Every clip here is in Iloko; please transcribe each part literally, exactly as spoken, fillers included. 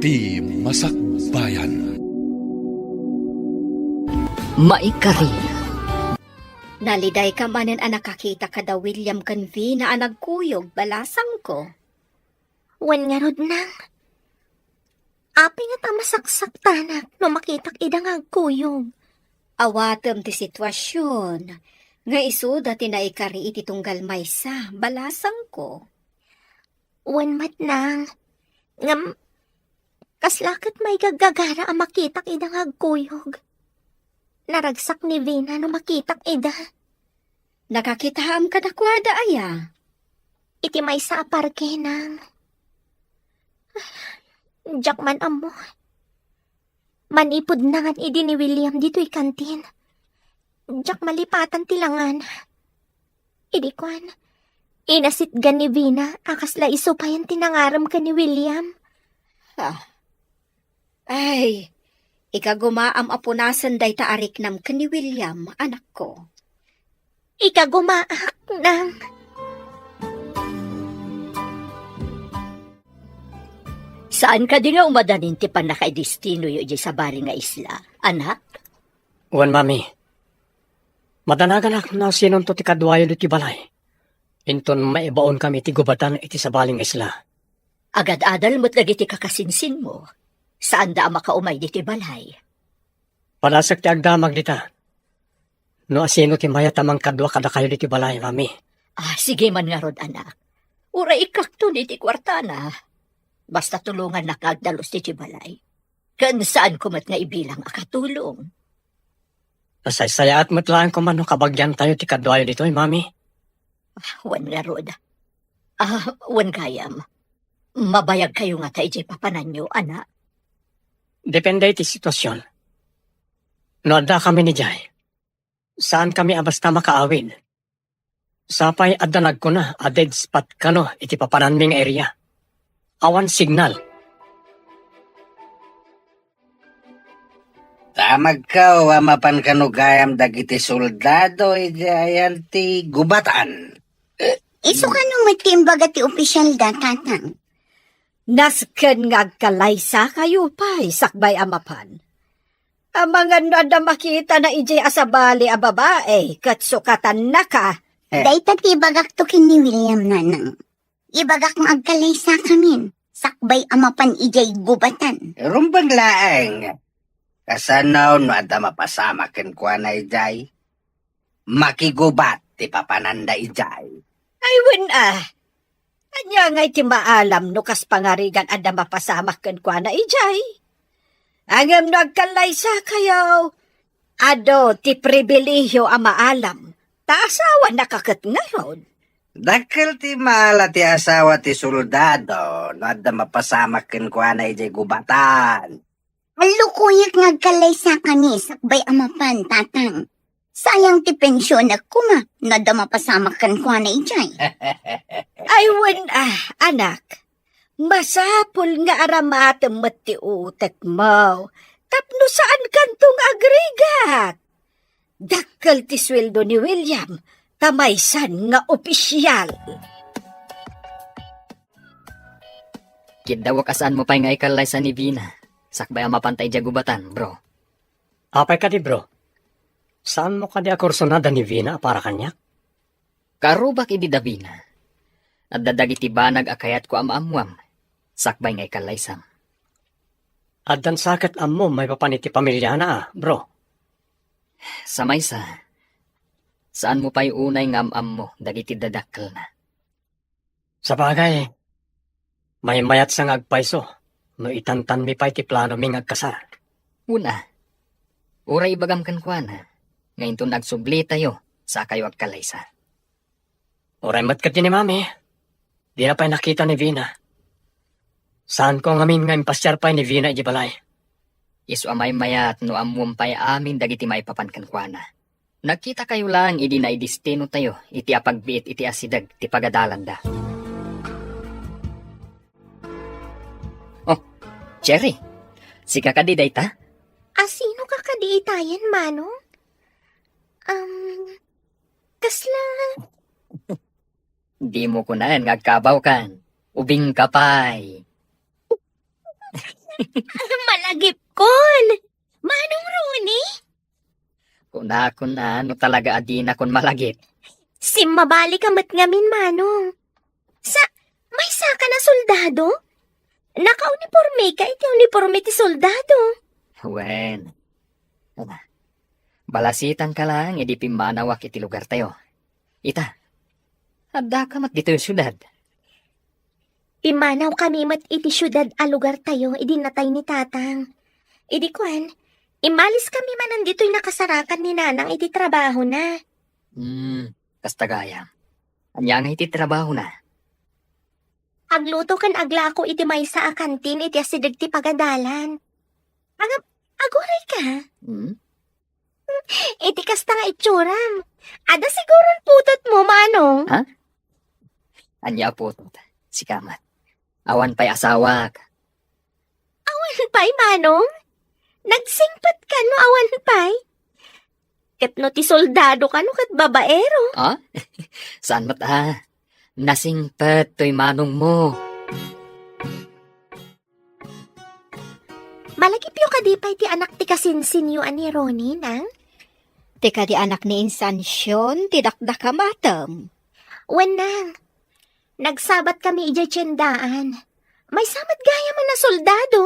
Ti Masakbayan. Maikari. Nalidayka manen a nakakita kada William ken Vina a nagkuyog, balasangko. Wen ngarud, Nang. Apay ngata a masaksaktanak no makitak ida nga agkuyog? Awatem ti situasion nga isuda ti naikari iti tunggal maysa, balasangko. Wen met, Nang. Ngem, kasla ket maigaggagara a makitak ida nga agkuyog. Naragsak ni Vina no makitak ida. Nakakitaam kadakuada aya? Iti maysa a parke, Nang. Diak man ammo. Manipud nangan idi ni William ditoy kantin, diak malipatan ti langana. Idi kuan, inasitgan ni Vina a kasla isu payen ti nangarem ken ni William. Ah. Ay, ikagumaam a punasen dayta a riknam ken ni William, anakko. Ikagumaak, Nang. Saan kadi nga umadanin ti pannakaidestinoyo idiay sabali nga isla, anak? Wen, Mami. Madanaganak no sinonto ti kaduayo ditoy balay. Inton maibaonkami iti gubatan iti sabali nga isla. Agad-adal met dagiti kakasinsinmo. Saanda a makaumay ditoy balay. Padasek ti agdamag dita. No asino ti mayat a mangkadua kadakayo ditoy balay, Mami. Ah, sige man ngarud, anak. Uray ikkakton iti kuartana. Basta tulongannak nga agdalus ditoy balay. Ken saanko met nga ibilang a katulong. Nasaysayaat met laeng koma no kabagiantayo ti kaduayo ditoy, Mami. Ah, wen ngarud. Ah, wen gayam. Mabayagkayo ngata idiay papananyo, anak? Depende iti situasion. No addakami idiay, saankami a basta makaawid. Sapay adda nagkuna a dead spot kano iti papananmi nga area. Awan signal. Damagko a mapan kano gayam dagiti soldado idiay ayan ti gubatan. Isu kano met ti imbaga ti opisyalda, Tatang? Nasken nga agkalaysakayo pay sakbay a mapan. Amangan no adda makitana idiay a sabali a babai ket sukatannaka. Eh. Dayta ti ibagakto ken ni William, Nanang. Ibagak nga agkalaysakamin sakbay a mapan idiay gubatan. Rumbeng laeng. Kasano no adda mapasamak kenkuana idiay? Makigubat ti papananda idiay. Ay, wen a. Ania ngay ti maalam no kas pangarigan adda mapasamak kenkuana idiay? Ngem no agkalaysakayo, adu ti pribilehio a maalam, ta asawanaka ket ngarud. Dakkel ti maala ti asawa ti soldado no adda mapasamak kenkuana idiay gubatan. Allukoyak nga agkalaysakami sakbay a mapan, Tatang. Sayang ti pensionak koma no adda mapasamak kenkuana idiay. Ay, wen a, anak. Masapul nga aramatem met ti utekmo tapno saankanto nga agrigat. Dakkel ti sueldo ni William, ta maysan nga opisyal. Kiddawek a saanmo pay nga ikallaysa ni Vina, sakbay a mapanta idiay gubatan, bro. Apay kadi, bro? Saanmo kadi a kursunada ni Vina a para kaniak? Karubak idi da Vina. Adda dagiti banag a kayatko a maammuam, sakbay nga ikallaysam. Addan sa ket ammom maipapan iti pamiliana, a, bro? Sa maysa, saanmo pay unay nga am-ammo dagiti dadakkelna. Sabagay, maymayatsa nga agpayso no itantanmi pay ti planomi nga agkasar. Una, uray ibagam kenkuana nga inton agsublitayo, sakayo agkalaysa. Uray met ket ni Mami, dina pay nakita ni Vina. Saanko ngamin nga impasiar pay ni Vina idiay balay. Isu a maymayat no ammom pay amin dagiti maipapan kenkuana. Nagkitakayo laeng idi naidestinotayo iti apagbiit iti asideg ti pagadalanda. Oh, Cherry, sika kadi dayta? Asino ka kadi itayen, Manong? Um, kasla Dimo kunaen nga agkabawkan. Ubing ka pay. Malagipkon. Manong Ronnie? Kunakon a no talaga a dinakon malagip. Simmabali ka met ngamin, Manong. Sa, maysa ka na soldado? Nakauniporme ka iti uniporme ti soldado. Wen. Ala. Balasitan ka lang idi pimmanawak iti lugartayo. Ita, adda ka met ditoy siudad. Pimmanaw kami met iti siudad a lugartayo idi natay ni Tatang. Idi kuan, immalis kami manen ditoy nakasarakan ni Nanang iti trabahona. Hmm, kasta gayam. Ania nga iti trabahona? Agluto ken aglako iti maysa a kantin iti asideg ti pagadalan. Agap-, aguray ka? Hmm? Iti kasta nga itsuram, adda siguron putotmo, Manong. Ha? Ania a putot? Sika met. Awan pay asawak. Awan pay, Manong? Nagsingpet ka no awan pay? Ket no ti soldado ka no ket babaero? Ah? Saan met a? Nasingpet toy manongmo. Malagipyo kadi pay ti anak ti kasinsinyo a ni Ronnie, Nang? Ti kadi anak ni Insan Sion ti dakdakamatem. Wen, Nang. Nagsabat kami idiay tiendaan. Maysa met gayam a nasoldado.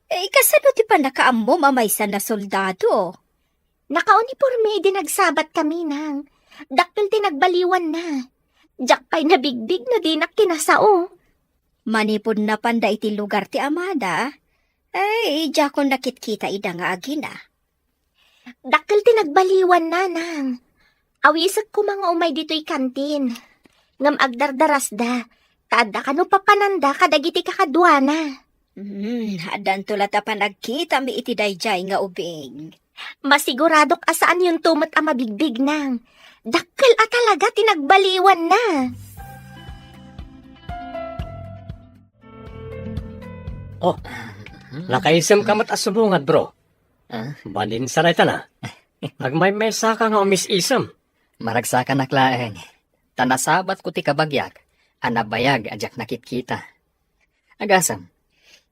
Eh, kasano ti pannakaammom a maysa nasoldado? Nakauniporme idi nagsabat kami, Nang. Dakkel ti nagbaliwanna. Diak pay nabigbig no dinak kinasao. Manipud napanda iti lugar ti amada, ay, diakon nakitkita ida nga agina. Dakkel ti nagbaliwanna, Nang. Awisek koma nga umay ditoy kantin. Ngem agdardarasda, ta adda kano papananda kadagiti kakaduana. Hmm, addanto la ta panagkitami iti daydiay nga ubing. Masiguradok a saanyonto met a mabigbig, Nang. Dakkel a talaga ti nagbaliwanna. Oh, nakaisem ka met a sumungad, bro. Ah? Balin sa dayta na. Agmaymaysa ka nga umis-isem. Maragsakanak laeng. Ta nasabat ko ti kabagiak a nabayag a diak nakitkita. Agasem,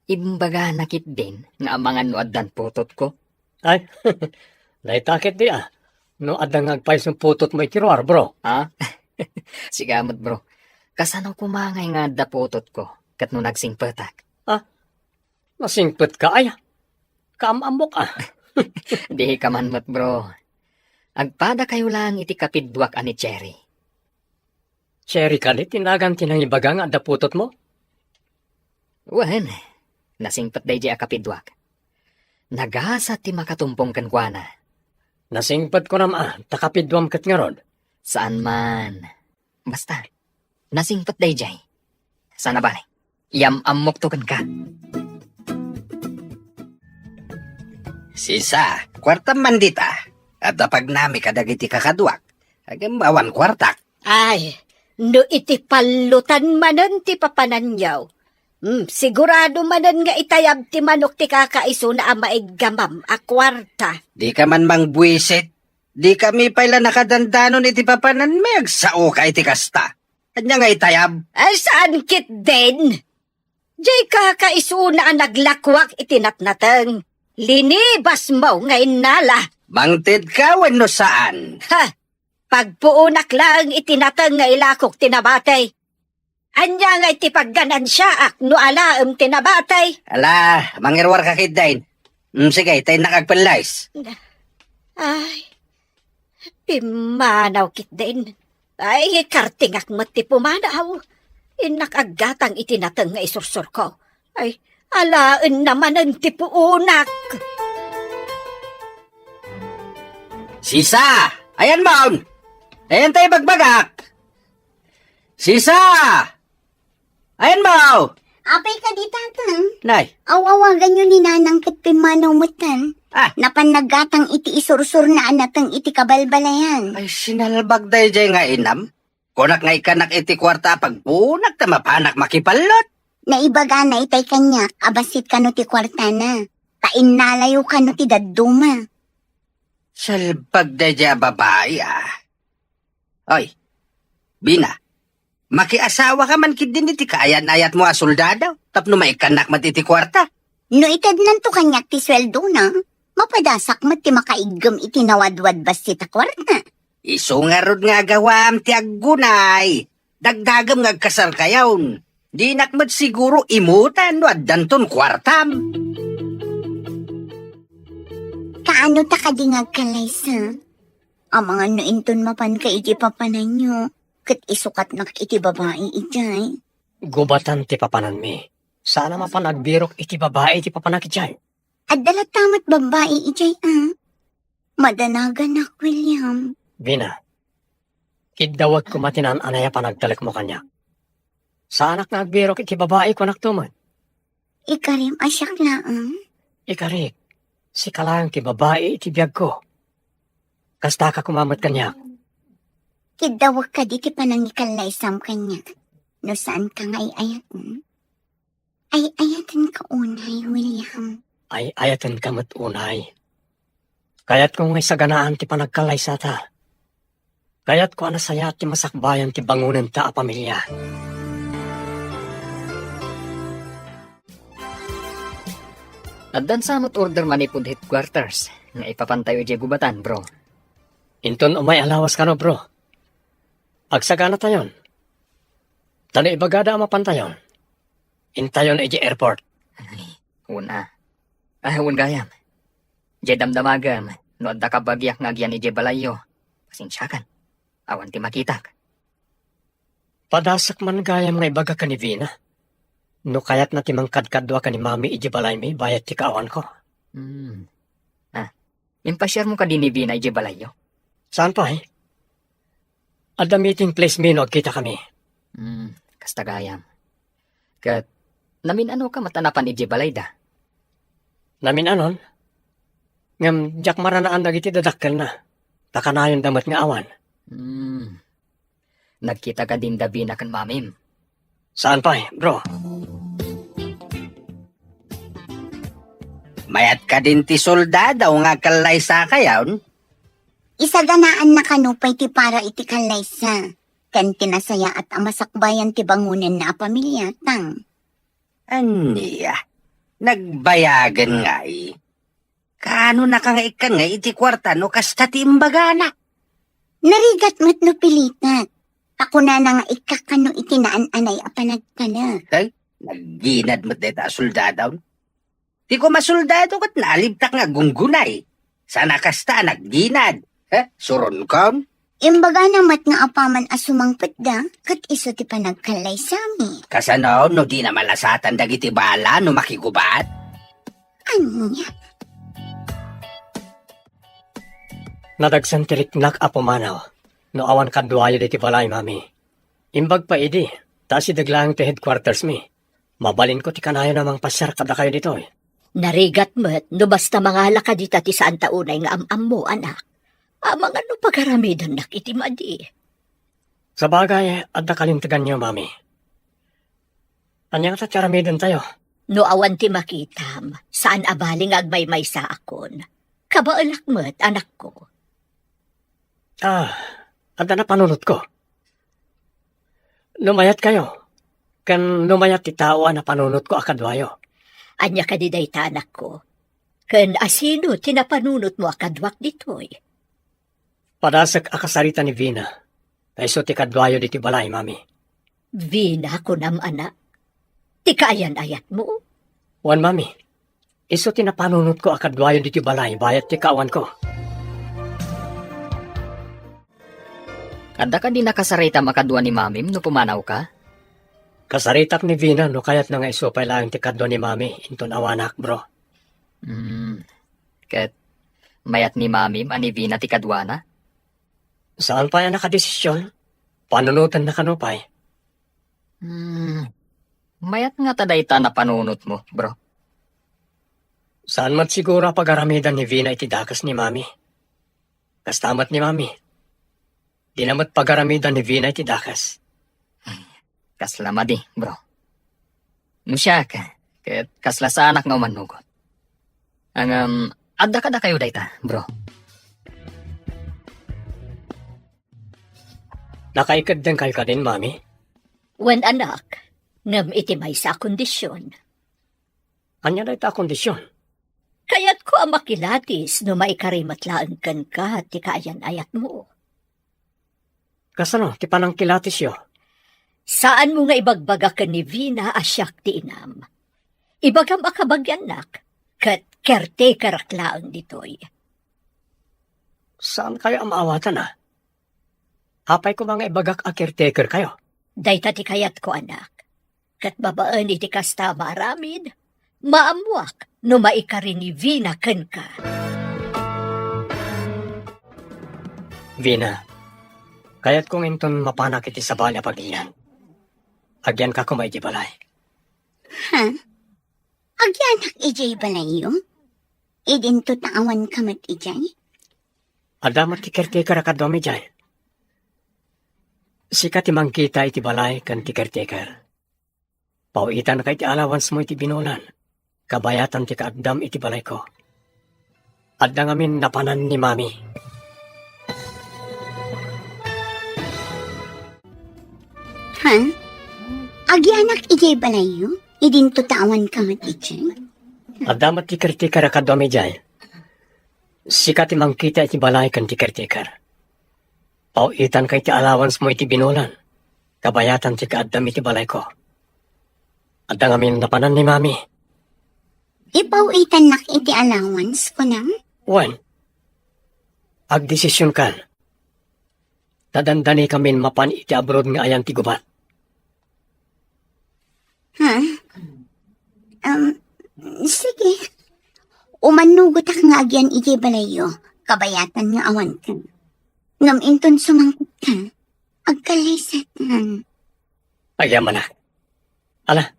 imbagana ketdin nga amangan no addan putotko? Ay, dayta ketdi a. No adda nga agpayso putotmo iti ruar, bro. Ah? Sika met, bro. Kasano koma ngay nga adda putotko ket no nagsingpetak? Ah? Nasingpet ka, ay? Kaam-ammok, ah. Di ka man met, bro. Agpadakayo lang iti kapidduak a ni Cherry. Cherry kadi ti nagan ti nangibaga nga adda putotmo? Wen, nasingpet daydiay a kapidduak. Nagasat ti makatumpong kenkuana. Nasingpet kunam a, ta kapidduam ket ngarud. Saan man. Basta, nasingpet daydiay. Sana bale, iyam-ammokto kenka. Sisa, kuartam man dita. Adda pagnami kadagiti kakaduak. Agem awan kuartak. Ay, no iti pallutan manen ti papananyo, hmm, sigurado manen nga itayab ti manok ti kakaisuna a maiggamam a kuarta. Di ka man mangbuisit. Di kami pay la nakadandanon iti papananmi, agsao ka iti kasta. Ania nga itayab? Ay, saan ketdin? Diay kakaisuna a naglakuak iti natnateng. Linibasmo nga innala. Mangted ka wenno saan? Ha! Pagpuonak laeng iti nateng nga ilakok ti nabati. Ania nga iti pagganansiaak no alaem ti nabati? Ala, mangiruar ka ketdin. Mm, sige, ta innak agpellis. Ay, pimmanaw ketdin. Ay, kartingak met ti pumanaw. Innak aggatang iti nateng nga isursurko. Ay, alaenna manen ti puonak. Sisa! Ayanmon! Ayan tayo bagbagak! Sisa! Ayanmo! Apay kadi, Tatang? Nay. Aw-awaganyo ni Nanang ket pimmanaw metten. Ah. Napan naggatang iti isursurna a nateng iti kabalbalayan. Ay, sinalbag daydiay nga inam. Kunak nga ikkanak iti kuarta a pagpuonak ta mapanak makipallot. Naibagana itay kaniak a bassit kano ti kuartana. Ta innalayo kano ti dadduma. Salbag daydiay a babai, ah. Oy, Bina, makiasawa ka man ketdin iti kaayan-ayatmo a soldado tapno maikkannak met iti kuarta. No itednanto kaniak ti sueldona, mapadasak met ti makaiggem iti nawadwad bassit a kuarta. Isu ngarud nga agawam ti aggunay. Dagdagem nga agkasarkayon. Dinak met siguro imutan no addanton kuartam. Kaano ta kadi nga agkallaysa? Amangan no inton mapanka iti papananyo, ket isukatnak iti babai idiay. Gubatan ti papananmi. Saan a mapan agbirok iti babai iti papanak idiay. Adda latta met babai idiay, a? Madanaganak, William. Vina, kiddawek koma ti naan-anay a panagtalekmo kaniak. Saanak nga agbirok iti babai, kuanakto met. Ikarim a siak laeng? Ikarik, sika laeng ti babai iti biagko. Kastaka koma met kaniak. Kiddawek kadi ti panangikallaysam kaniak, no saanka nga ay-ayaten? Ay-ayatenka unay, William. Ay-ayatenka met unay. Kayatko nga isaganaan ti panagkallaysata. Kayatko a nasayaat ti masakbayan ti bangonenta a pamilia. Addan sa met order manipud headquarters nga ipapantayo idiay gubatan, bro. Inton umay a lawas kano, bro. Agsaganatayon. Ta no ibagada a mapantayon, intayon idiay airport. Ay, una. Ah, wen gayam. Diay damdamagem, no adda kabagiak nga agyan idiay balayyo, pasensiakan. Awan ti makitak. Padasek man gayam nga ibaga ken ni Vina. No kayatna ti mangkadkadua ken ni Mami idiay balaymi, bayat ti kaawanko. Hmm. Ah, impasiarmo kadi ni Vina idiay balayyo? Saan pay? Adda meeting place mi no agkitakami. Hmm, kasta gayam. Ket namin-anoka met a napan idiay balayda? Namin-anon. Ngem diak maranaan dagiti dadakkelna. Ta kanayonda met nga awan. Hmm. Nagkita kadin da Vina ken Mamim? Saan pay, bro? Mayat kadin ti soldado nga kallaysakayon? Isaganaanna kano pay ti para iti kallaysa, ken ti nasayaat a masakbayan ti bangonenna a pamilia, Tang. Ania? Nagbayagen ngay? Kaanonaka nga ikkan nga iti kuarta no kasta ti imbagana? Narigat met no pilitek. Ta kunana nga ikkak kano iti naan-anay a panagtalek. Ay, nagginad met dayta a soldado. Ti koma soldado ket naalibtak nga gunggunay. Saan a kasta a nagginad. Eh, suronkon? Imbagana met nga apaman a sumangpetda, ket isu ti panagkallaysami. Kasano no dina malasatan dagiti bala no makigubat? Ania? Nadagsen ti riknak a pumanaw no awan kaduayo diti balay, Mami. Imbag pay idi, ta asideg laeng ti headquarters mi. Mabalinko ti kanayon a mangpasiar kadakayo ditoy. Narigat met no basta mangala ka dita ti saanta unay nga am-ammo, anak. Amangan no pagaramidannak iti madi. Sabagay, adda kalinteganyo, Mami. Ania ngata ti aramidentayo? No awan ti makitam, saan a bali nga agmaymaysaakon. Kabaelak met, anakko. Ah, adda napanunotko. No mayatkayo, ken no mayat ti tao a napanunotko a kaduayo. Ania kadi dayta, anakko? Ken asino ti napanunotmo a kaduak ditoy? Padasek a kasarita ni Vina. Ta isu ti kaduayo ditoy balay, Mami. Vina, kunam, anak? Ti kaayan-ayatmo? Wen, Mami. Isu ti napanunotko a kaduayo ditoy balay bayat ti kaawanko. Adda kadi nakasaritam a kadua ni Mamim no pumanawka? Kasaritak ni Vina no kayatna nga isu pay laeng ti kadua ni Mami inton awanak, bro. Hmm. Ket mayat ni Mamim a ni Vina ti kaduana? Saan pay a nakadesisyon? Panunotenna kano pay. Hmm. Mayat ngata dayta napanunotmo, bro? Saan met siguro a pagaramidan ni Vina iti dakes ni Mami. Kasta met ni Mami. Dina met pagaramidan ni Vina iti dakes. Kasla madi, bro. No siak, ket kasla saanak nga umanugot. Ngem, adda kadakayo dayta, bro. Nakaikeddengkayo kadin, Mami? Wen, anak, ngem iti maysa a kondisyon. Ania dayta a kondisyon? Kayatko a makilatis no maikari met laeng kenka ti kaayan-ayatmo. Kasano ti panangkilatisyo? Saanmo nga ibagbaga ken ni Vina a siak ti inam. Ibagam a kabagiannak, ket caretakerak laeng ditoy. Saankayo a maawatan, a? Apay koma nga ibagak a caretakerkayo? Dayta ti kayatko, anak. Ket babaen iti kasta a maaramid, maammoak no maikari ni Vina kenka. Vina, kayatko nga inton mapanak iti sabali a pagilian, agyanka koma iti balay. Ha? Agyanak idiay balayyo? Idinto ta awanka met idiay? Adda met ti caretaker a kaduam idiay. Sika ti mangkita iti balay ken ti caretaker. Paw-itanka iti allowancemo iti binulan, kabayatan ti kaaddam iti balayko. Adda ngamin napanan ni Mami. Ha? Agyanak idiay balayyo? Idinto ta awanka met idiay? Adda met ti caretaker a kaduam idiay. Sika ti mangkita iti balay ken ti caretaker. Paw-itanka iti allowancemo iti binulan, kabayatan ti kaaddam iti balayko. Adda ngamin napanan ni Mami. Ipaw-itannak iti allowance, kunam? Wen, agdesisyonkan. Ta dandanikamin mapan iti abroad nga ayan ti gubat. Ha? Um, sige. Umannugotak nga agyan idiay balayyo, kabayatan nga awanka. Ngem inton sumangpetka, agkallisetan. Agyamanak. Ala,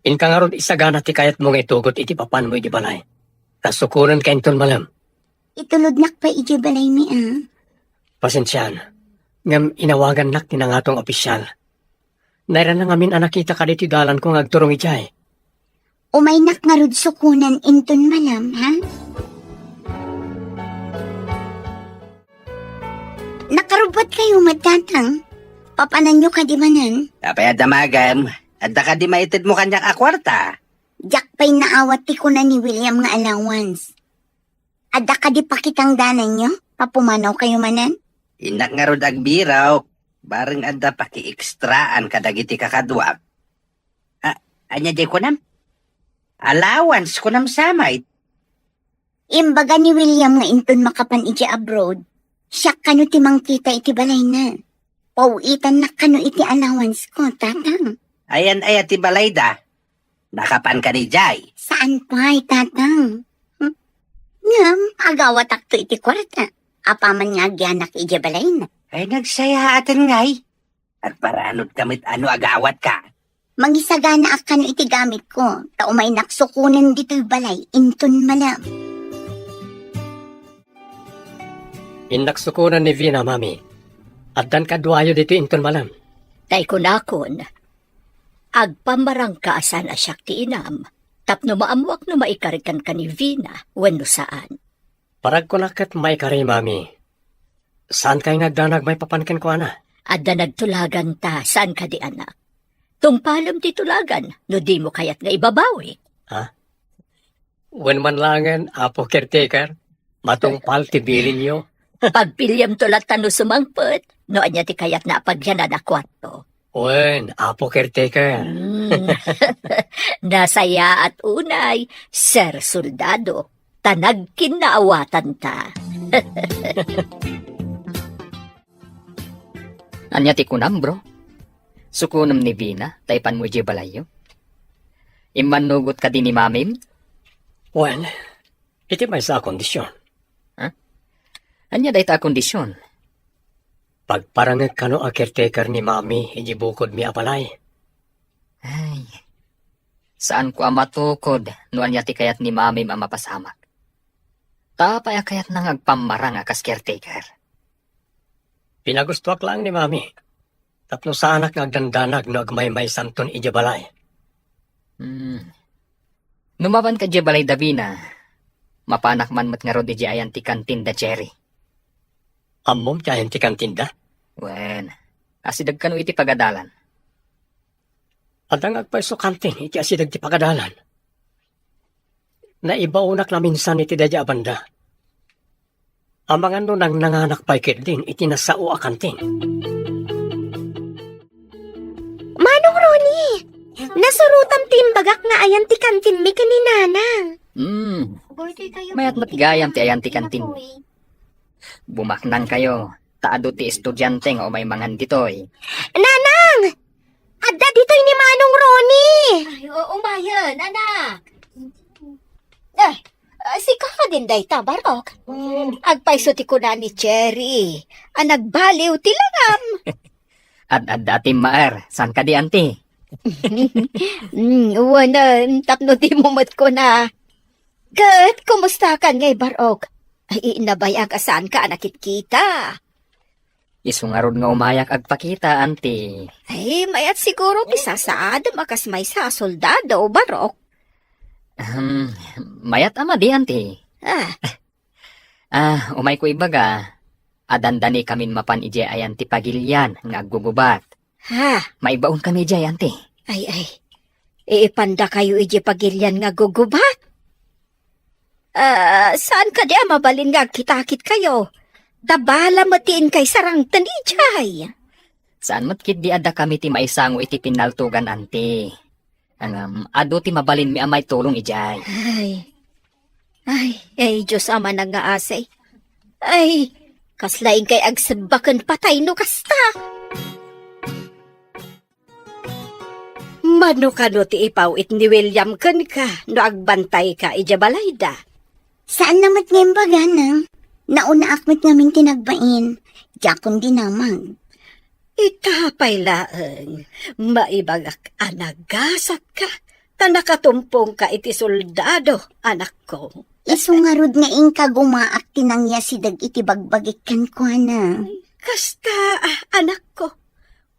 inka ngarud isagana ti kayatmo nga itugot iti papanmo iti balay. Ta sukonenka inton malem. Itulodnak pay idiay balaymi, a. Pasensiaan, ngem inawagannak ti nangato nga opisyal. Nairana ngamin a nakitaka ditoy dalanko nga agturong idiay. Umaynak ngarud sukonen inton malem, ha? Nakarubbuatkayo met, Tatang. Papananyo kadi manen? Apay a damagem? Adda kadi maitedmo kaniak a kuarta? Diak pay naawat ti kuna ni William nga allowance. Adda kadi pakitang dananyo? Papumanawkayo manen? Innak ngarud agbirok. Bareng adda pakiekstraan kadagiti kakaduak. A, ania diay kunam? Allowance kunam sa met? Imbaga ni William nga inton makapan idiay abroad, siak kano ti mangkita iti balayna. Paw-itannak kano iti allowance ko, Tatang. Ayan aya ti balayda? Nakapan kadi idiay? Saan pay, Tatang. Hmm? Ngem, agawatakto iti kuarta. Apaman nga agyanak idiay balayna. Ay, nagsayaaten ngay. Agparanudka met a no agawatka. Mangisaganaak kano iti gamitko, ta umaynak sukonen ditoy balay inton malem. Innak sukonen ni Vina, Mami. Addan kaduayo ditoy inton malem. Tay kunakon, agpammarangka a saan a siak ti inam, tapno maammoak no maikari kenka ni Vina wenno saan. Paragkuna ket maikari, Mami. Saankay nga agdanag maipapan kenkuana? Adda nagtulagan ta, saan kadi, anak? Tungpalem ti tulagan no dimo kayat nga ibabawi. Ha? Wen man laengen, Apo Caretaker, matungpal ti bilinyo. Pagpiliamto latta no sumangpet, no ania ti kayatna a pagyanan a kuarto. Wen, Apo Caretaker. Hmm. Nasayaat unay, Sir Soldado, ta nagkinnaawatanta. Ania ti kunam, bro? Sukonem ni Vina ta ipanmo idiay balayyo? Immannugot kadi ni Mamim? Wen, iti maysa a kondisyon. Ha? Ania dayta a kondisyon? Pagparangek kano a caretaker ni Mami idiay bukodmi a balay. Ay, saanko a matukod no ania ti kayat ni Mamim a mapasamak. Ta apay a kayatna nga agpammarang a kas caretaker? Pinagustoak laeng ni Mami, tapno saanak nga agdandanag no agmaymaysanton idiay balay. Hmm. No mapanka idiay balay da Vina, mapanak man met ngarud idiay ayan ti kantin da Cherry. Ammom ti ayan ti kantin da? Wen, asideg kano iti pagadalan. Adda nga agpayso kantin iti asideg ti pagadalan. Naibaonak laminsan iti daydiay a banda. Amangan no nangnanganak pay ketdin iti nasao a kantin. Manong Ronnie, nasurotam ti imbagak nga ayan ti kantinmi ken ni Nanang. Hmm, mayat met gayam ti ayan ti kantinmi. Bumaknangkayo, ta adu ti estudiante nga umay mangan ditoy. Nanang! Adda ditoy ni Manong Ronnie! Ay, o-, umayen, anak. Eh, ah, sika kadin dayta, Barok? Agpayso ti kuna ni Cherry a nagbaliw ti langam. Ad-adda a timmaer, saan kadi, anti? Mm, wen, eh, tapno dimo met kuna. Ket kumustakan ngay, Barok? Ay, nabayag a saanka a nakitkita. Isu ngarud nga umayak agpakita, anti. Ay, mayat siguro ti sasaadem a kas maysa a soldado, Barok. Ahem, mayat a madi, anti. Ah. Ah, umayko ibaga, a dandanikamin mapan idiay ayan ti pagilian nga aggugubat. Ha? Maibaonkami idiay, anti. Ay, ay. Iipandakayo idiay pagilian nga aggugubat? Ah, saan kadi a mabalin nga agkitakitkayo? Ta bala met ti inkay sarangten idiay. Saan met ketdi a dakami ti maisango iti pinnaltogan, anti. Ngem, adu ti mabalinmi a maitulong idiay. Ay. Ay, ay, Dios a manangngaasi. Ay, kasla inkay agsebbak ken patay no kasta. Mano kano ti ipaw-it ni William kenka no agbantayka idiay balayda? Saanna met nga imbaga, Nang. Naunaak met ngamin ti nagbain. Diakon dinamag. Ita pay laeng, maibagak a nagasatka, ta nakatumpongka iti soldado, anakko. Isu ngarud nga inkagumaak ti nangyasideg iti bagbagik kenkuana. Kasta, ah, anakko,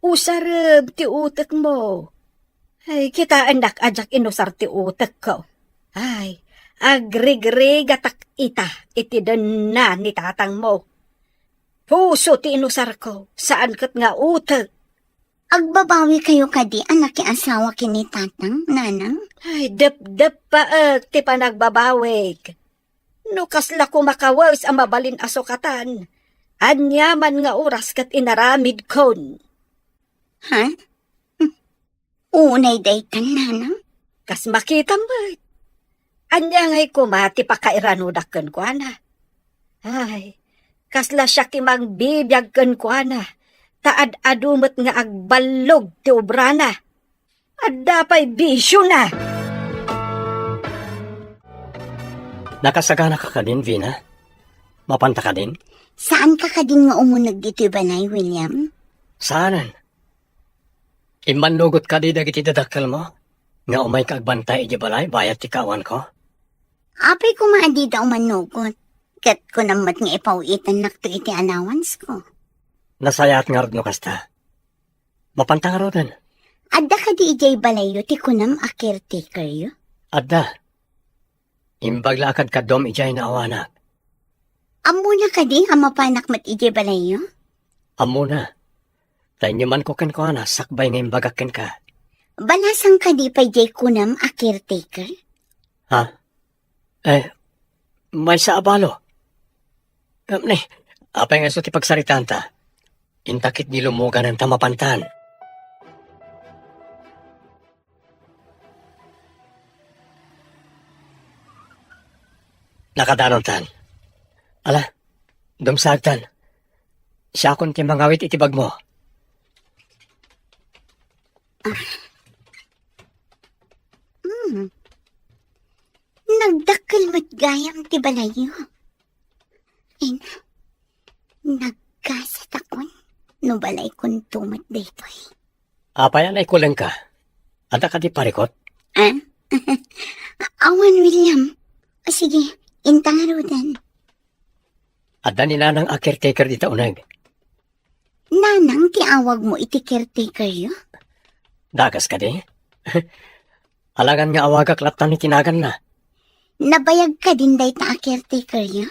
usarem ti utekmo. Ay, kitaennak a diak inusar ti utekko. Ay, agrigrigatak ita iti denna ni tatangmo. Puso ti inusarko, saan ket nga utek. Agbabawikayo kadi a nakiasawa ken ni tatang, nanang? Ay, depdeppaek ti panagbabawik. No kasla koma kawes a mabalin a sukatan, aniaman nga oras ket inaramidkon. Ha? Hm. Unay daytan, nanang? Kas makitam met. Ania ngay koma ti pakairanodak kenkuana? Ay, kasla siak ti mangbibiag kenkuana, ta ad-adu met nga agballog ti obrana. Adda pay bisiona. Nakasagana ka kadin, Vina? Mapanta kadin? Saan ka kadin nga umuneg ditoy balay, William? Saanen. Immannugot kadi dagiti dadakkelmo nga umayka agbantay idiay balay bayat ti kaawanko? Apay koma a dida umannugot, ket kunam met nga ipaw-itennakto iti allowancesko. Nasayaat ngarud no kasta. Mapanta ngaruden. Adda kadi idiay balayyo ti kunam a caretakeryo? Adda. Imbag la a kadkaduam idiay naawanak. Ammona kadi a mapanak met idiay balayyo? Ammona. Ta inyamanko kenkuana sakbay nga imbagak kenka. Balasang kadi pay diay kunam a caretaker? Ha? Eh, maysa a balo. Ngem ni, apay nga isu ti pagsaritaanta? Inta ketdi lummuganen ta mapantan. Nakadanontan. Ala, dumsagtan. Siakon ti mangawit iti bagmo. Ah. Hmm. Nagdakkel met gayam ti balayyo. Ina, nagkasatakon no balaykonto met daytoy. Apay a naikulengka? Adda kadi parikut? Ah? Awan, William. O sige, inta ngaruden. Adda ni Nanang a caretaker dita uneg. Nanang ti awagmo iti caretakeryo? Dakas kadi? Alangan nga awagak latta iti naganna. Nabayag kadin dayta a caretakeryo?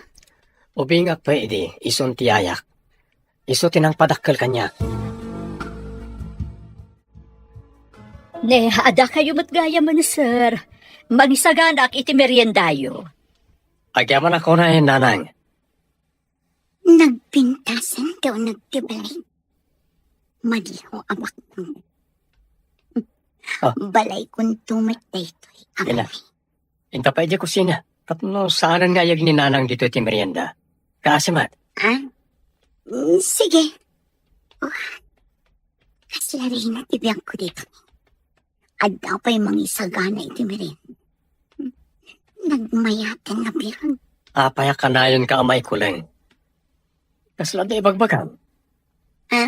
Ubingak pay idi, isun ti yayak. Isu ti nangpadakkel kaniak. Ne, adda kayo met gayam, sir. Mangisaganak iti meriendayo. Agyamanak unay, nanang. Nagpintasen ti uneg ti balay. Madiho a baknang. Ah. Balaykonto met daytoy a Ina. Balay. Inta pay idiay kusina. Tapno saanen nga ayeg ni nanang ditoy ti merienda. Kaasi met. Ah? Mm, sige. Oh, kasla rina ti biagko ditoy. Adda pay mangisagana iti merienda. Nagmayaten a biag. Apay a kanayonka a maikuleng? Kasla ti ibagbagam? Ha?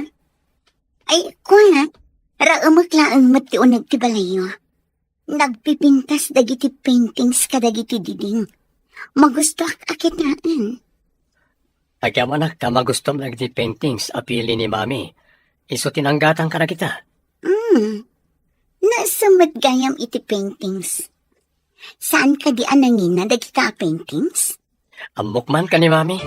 Ay, kuana, raemek laeng met ti uneg ti balayyo. Nagpipintas dagiti paintings kadagiti diding. Magustoak a kitaen. Agyamanak ta magustom dagiti paintings a pili ni Mami. Isu ti nanggatang kadagita. Hmm. Naisem met gayam iti paintings. Saan kadi a nangina dagita a paintings? Ammok man ken ni Mami.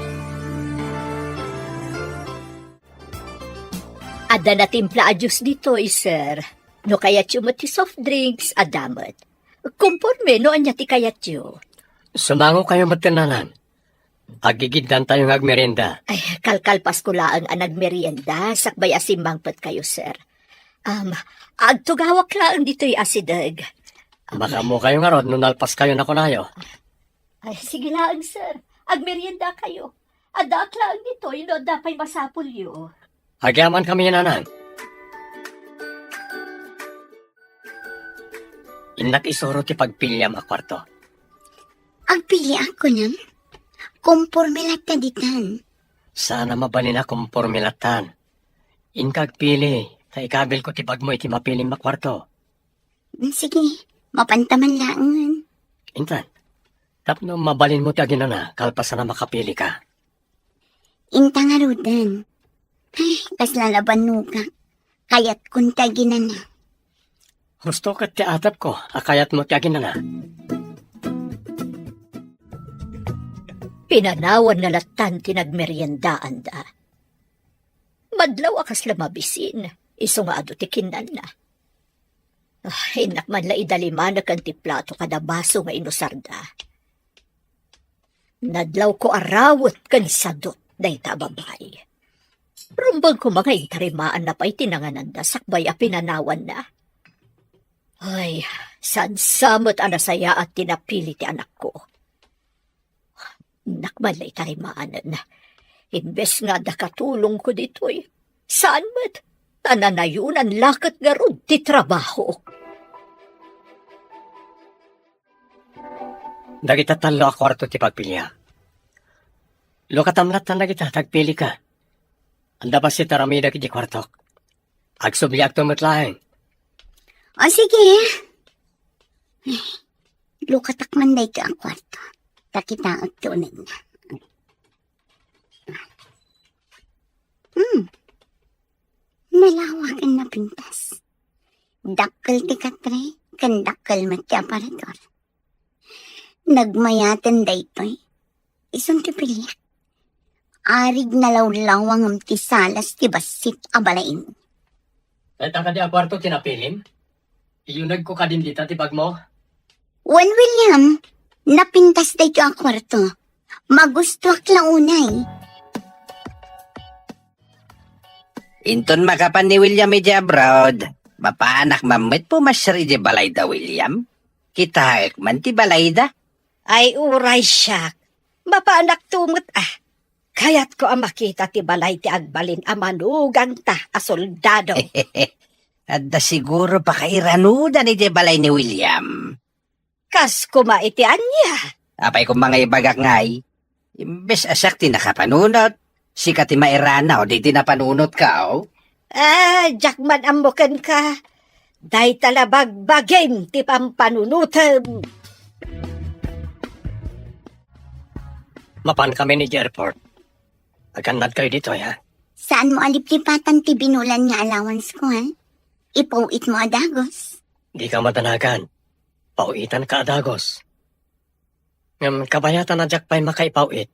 Adda natimpla a juice ditoy, sir. No kayatyo met ti soft drinks, adda met. Komporme no ania ti kayatyo. Sumangokayo met ken nanang. Agigiddantayo nga agmerienda. Ay, kalkalpasko laeng a nagmerienda, sakbay a simmangpetkayo, sir. Um, agtugawak laeng ditoy asideg. Makaammokayo ngarud no nalpaskayo a kunayo. Ay, sige laeng, sir. Agmeriendakayo. Addaak laeng ditoy no adda pay masapulyo. Agyamankami, nanang. Innak isuro ti pagpiliam a kuarto. Agpiliak kunam? Komporme latta ditan. Saan a mabalin a komporme lattan. Inka agpili, ta ikabilko ti bagmo iti mapilim a kuarto. Sige, mapanta man laengen. Intan, tapno mabalinmo ti aginana kalpasan a makapilika. Inta ngaruden. Ay, kasla la bannogak. Kayatkon ti aginana. Husto ket ti atepko a kayatmo ti aginana. Pinanawanna lattan ti nagmeriendaanda. Madlaw a kasla mabisin, isu nga adu ti kinnanna. Ah, innak man la idalimanek ti plato kada baso nga inusarda. Nadlawko a rawet ken sadut dayta a babai. Rumbeng koma nga intarimaanna pay ti nangananda sakbay a pinanawanna. Ay, saan sa met a nasayaat ti napili ti anakko. Innak man la itarimaanen. Imbes nga adda katulongko ditoy, saan met, ta nanayonan la ket ngarud ti trabaho. Dagita tallo a kuarto ti pagpilia. Lukatam lattan dagita, ta agpilika. Adda bassit a aramidek iti kuartok. Agsubliakto met laeng. O, sige. Lukatak man daytoy a kuarto. Ta kitaek ti unegna. Hmm. Nalawak ken napintas. Dakkel ti katre, ken dakkel met ti aparador. Nagmayaten daytoy. Isun ti piliak. Arig nalawlawa ngem ti salas ti bassit a balaim. Dayta kadi a kuarto ti napilim? Iyunegko kadin dita ti bagmo? Wen, William, napintas daytoy a kuarto. Magustoak la unay. Inton makapan ni William idiay abroad, mapanak man met pumasyar idiay balay da William. Kitaek man ti balayda. Ay, uray siak. Mapanakto met, ah. Kayatko a makita ti balay ti agbalin a manugangta a soldado. Adda siguro pakairanudan idiay balay ni William. Kas koma iti ania? Apay koma nga ibagak ngay, imbes a siak ti nakapanunot, sika ti mairanaw iti napanunotka, o? Ah, diak man ammo kenka. Dayta la bagbagim ti pampanunotem. Mapankami idiay airport. Agannadkayo ditoy, ha? Saanmo a liplipatan ti binulan nga allowanceko, ha? Ipaw-itmo a dagos. Dika madanagan. Paw-itanka a dagos. Ngem kabayatan a diak pay makaipaw-it.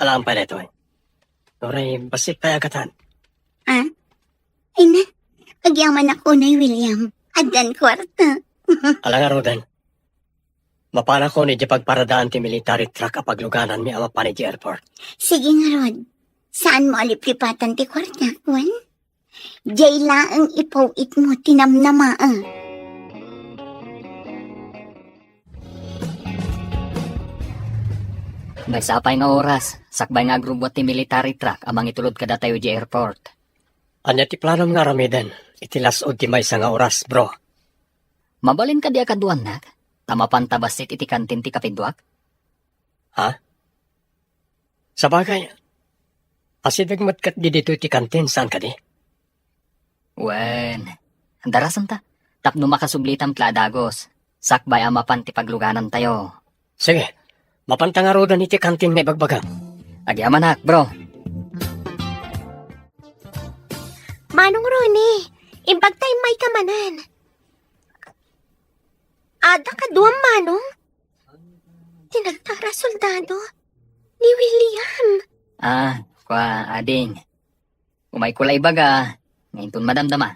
Alaem pay daytoy. Uray bassit pay a gatan. Ah? Ay na, agyamanak unay, William. Addan kuarta. Ala ngaruden. Mapanakon idiay pagparadaan ti military truck a paglugananmi a mapan idiay airport. Sige ngarud. Saanmo a liplipatan ti kuartak, wen? Diay laeng ipaw-itmo ti namnamaak. Maysa pay nga oras, sakbay nga agrubbuat ti military truck a mangitulod kadatayo idiay airport. Ania ti planom nga aramiden iti las-ud ti maysa nga oras, bro? Mabalin kadi a kaduannak, ta mapanta bassit iti kantin ti kapiduak? Ha? Sabagay, asideg met ket ditoy ti kantin, saan kadi? Wen, darasenta, tapno makasublitam ti la a dagus, sakbay a mapan ti pagluganantayo. Sige, mapanta ngaruden iti kantin nga ibagbagam. Agyamanak, bro. Manong Ronnie, imbagta immayka manen. Adda kaduam, Manong? Ti nagtara soldado, ni William. Ah, kua, ading. Umayko la ibaga, nga inton madamdama.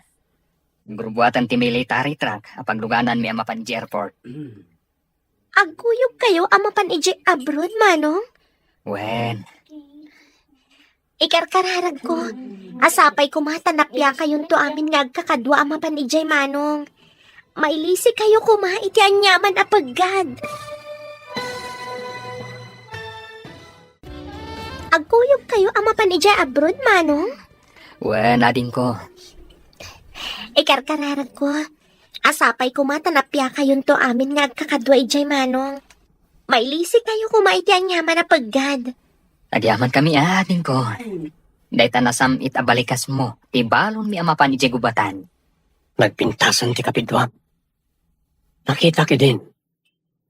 Gurbuatan ti military truck a paglugananmi a mapan idiay airport. Agkuyogkayo a mapan idiay abroad, Manong? Wen. Ikarkararagko, a sapay koma ta napiakayonto amin nga agkakadua a mapan idiay, Manong. Mailisikayo koma iti aniaman a peggad. Agkuyogkayo a mapan idiay abroad, Manong? Wen, adingko. Ikarkararagko, a sapay koma ta napiakayonto amin nga agkakadua idiay, Manong. Mailisikayo koma iti aniaman a peggad. Agyamankami, adingko. Dayta nasam-it a balikasmo ti balonmi a mapan idiay gubatan. Nagpintasen ti kapiduam. Nakitak idin.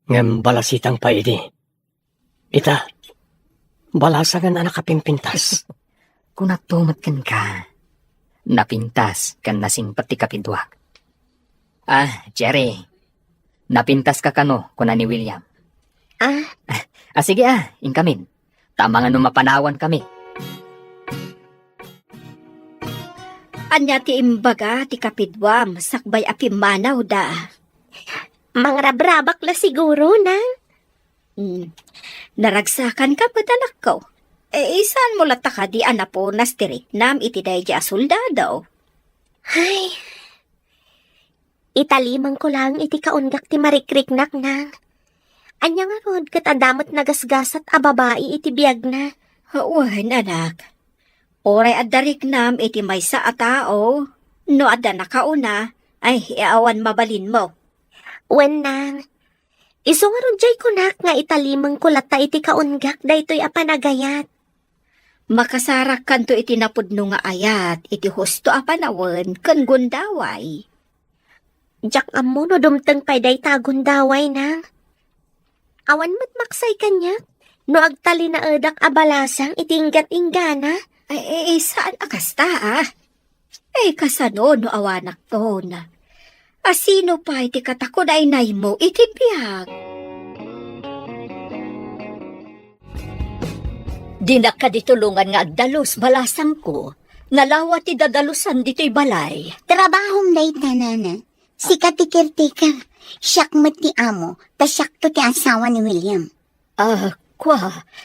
Ngem balasitang pay idi. Ita, balasangen a nakapimpintas. Kunakto met kenka, napintas ken nasingpet ti kapiduak. Ah, Jerry, napintaska kano, kuna ni William. Ah? Ah, sige ah, inkamin. Ta mangano mapanawankami. Ania ti imbaga ti kapiduam sakbay a pimmanawda? Mangrabrabak la siguro, Nang. Hmm. Naragsakanka met, anakko. E, saanmo latta kadi a napunas ti riknam iti daydi a soldado? Ay, italimangko laeng iti kaunggak ti marikriknak, Nang. Ania ngarud ket adda met nagasgasat a babai iti biagna? Wen, anak. Uray adda riknam iti maysa a tao, no adda nakauna, ay, awan mabalinmo. Wen, Nang. Isu ngarud diay kunak nga italimengko latta iti kaunggak daytoy a panagayat. Makasarakkanto iti napudno nga ayat iti husto a panawen ken gundaway. Diak ammo no dumteng pay dayta a gundaway, Nang. Awan met maksay kaniak no agtalinaedak a balasang iti inggat-inggana. Ay, ay, ay, saan a kasta, ah? Ay, kasano no awanakton? A sino pay ti katakunaynaymo iti biag? Dinak kadi tulongan nga agdalus, balasangko. Nalawa ti dadalusan ditoy balay. Trabahom dayta, nana. Sika ti caretaker. Siak met ti amo, ta siakto ti asawa ni William. Ah, kua,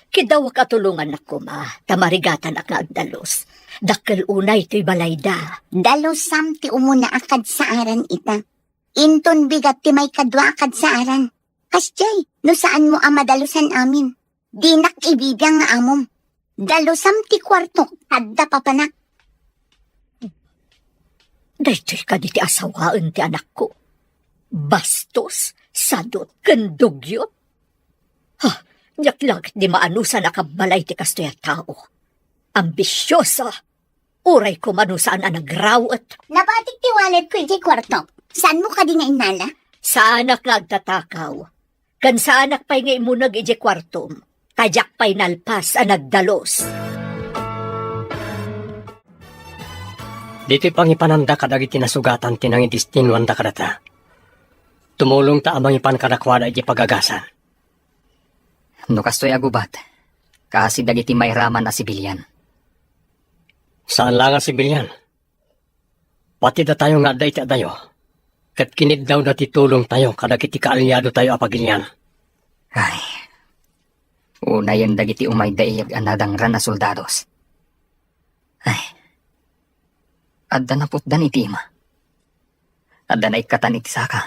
kidawak a tulongannak koma, ta marigatanak nga agdalus. Dakkel unay toy balayda. Dalusam ti umuna a kadsaaran ita. Inton bigat ti maikadua a kadsaaran. Kasdiay, no saanmo a madalusan amin. Dinak ibibiang nga amom. Dalusam ti kuartok, adda papanak. Daytoy kadi ti asawaen ti anakko? Bastos, sadut, ken dugyot? Ha, diak la ket di maanusan a kabbalay ti kastoy a tao. Ambisiosa, uray koma no saan a nagrawet. Nabatik ti walletko idiay kuartok. Saanmo kadi nga innala? Saanak nga agtatakaw. Ken saanak pay nga imuneg idiay kuartom, ta diak pay nalpas a nagdalus. Ditoy pangipananda kadagiti nasugatan ti nangidestinuanda kadata. Tumulongta a mangipan kadakuada idiay pagagasan. No kastoy a gubat, kaasi dagiti mairaman a sibilian. Saan la nga sibilian. Pati datayo nga adda iti adayo, ket kiniddawda ti tulongtayo kadagiti kaaliadotayo a pagilian. Ay, unayen dagiti umayda iyag a nadangran a soldados. Ay, adda naputdan iti ima. Adda naikkatan iti saka.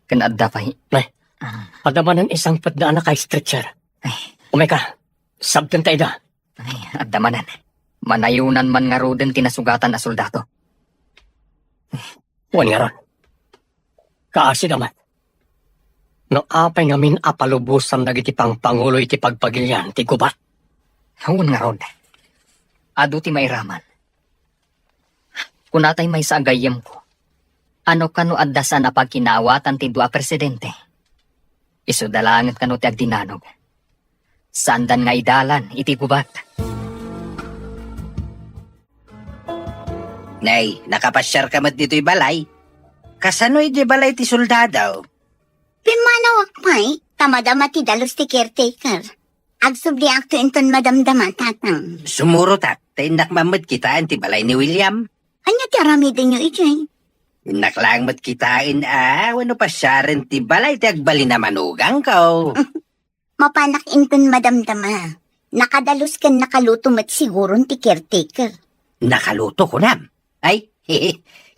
Ken adda pay. Nay, Ah, adda manen isangpetda a naka-stretcher. Ay. Umayka, sabtenta ida. Ay, adda manen. Manayonan man ngaruden ti nasugatan a soldado. Wen ngarud, kaasida met. No apay ngamin a palubosan dagiti pangpangulo iti pagpagilian ti gubat? Wen ngarud, adu ti mairaman. Kunatay maysa a gayyemko, ano kano adda saan a pagkinaawatan ti dua a presidente? Isuda laengen kano ti agdinanog. Saandan nga idalan iti gubat. Nay, nakapasiarka met ditoy balay? Kasano iti balay ti soldado? Pimmanawak pay, ta madama ti dalus ti caretaker. Agsubliakto inton madamdama, Tatang. Sumurotak, ta innak man met kitaen ti balay ni William. Ania ti aramidenyo idiay? Innak laeng met kitaen a, wenno pasiaren ti balay ti agbalin a manugangko. Mapanak inton madamdama. Nakadalus ken nakaluto met siguron ti caretaker. Nakaluto, kunam? Ay,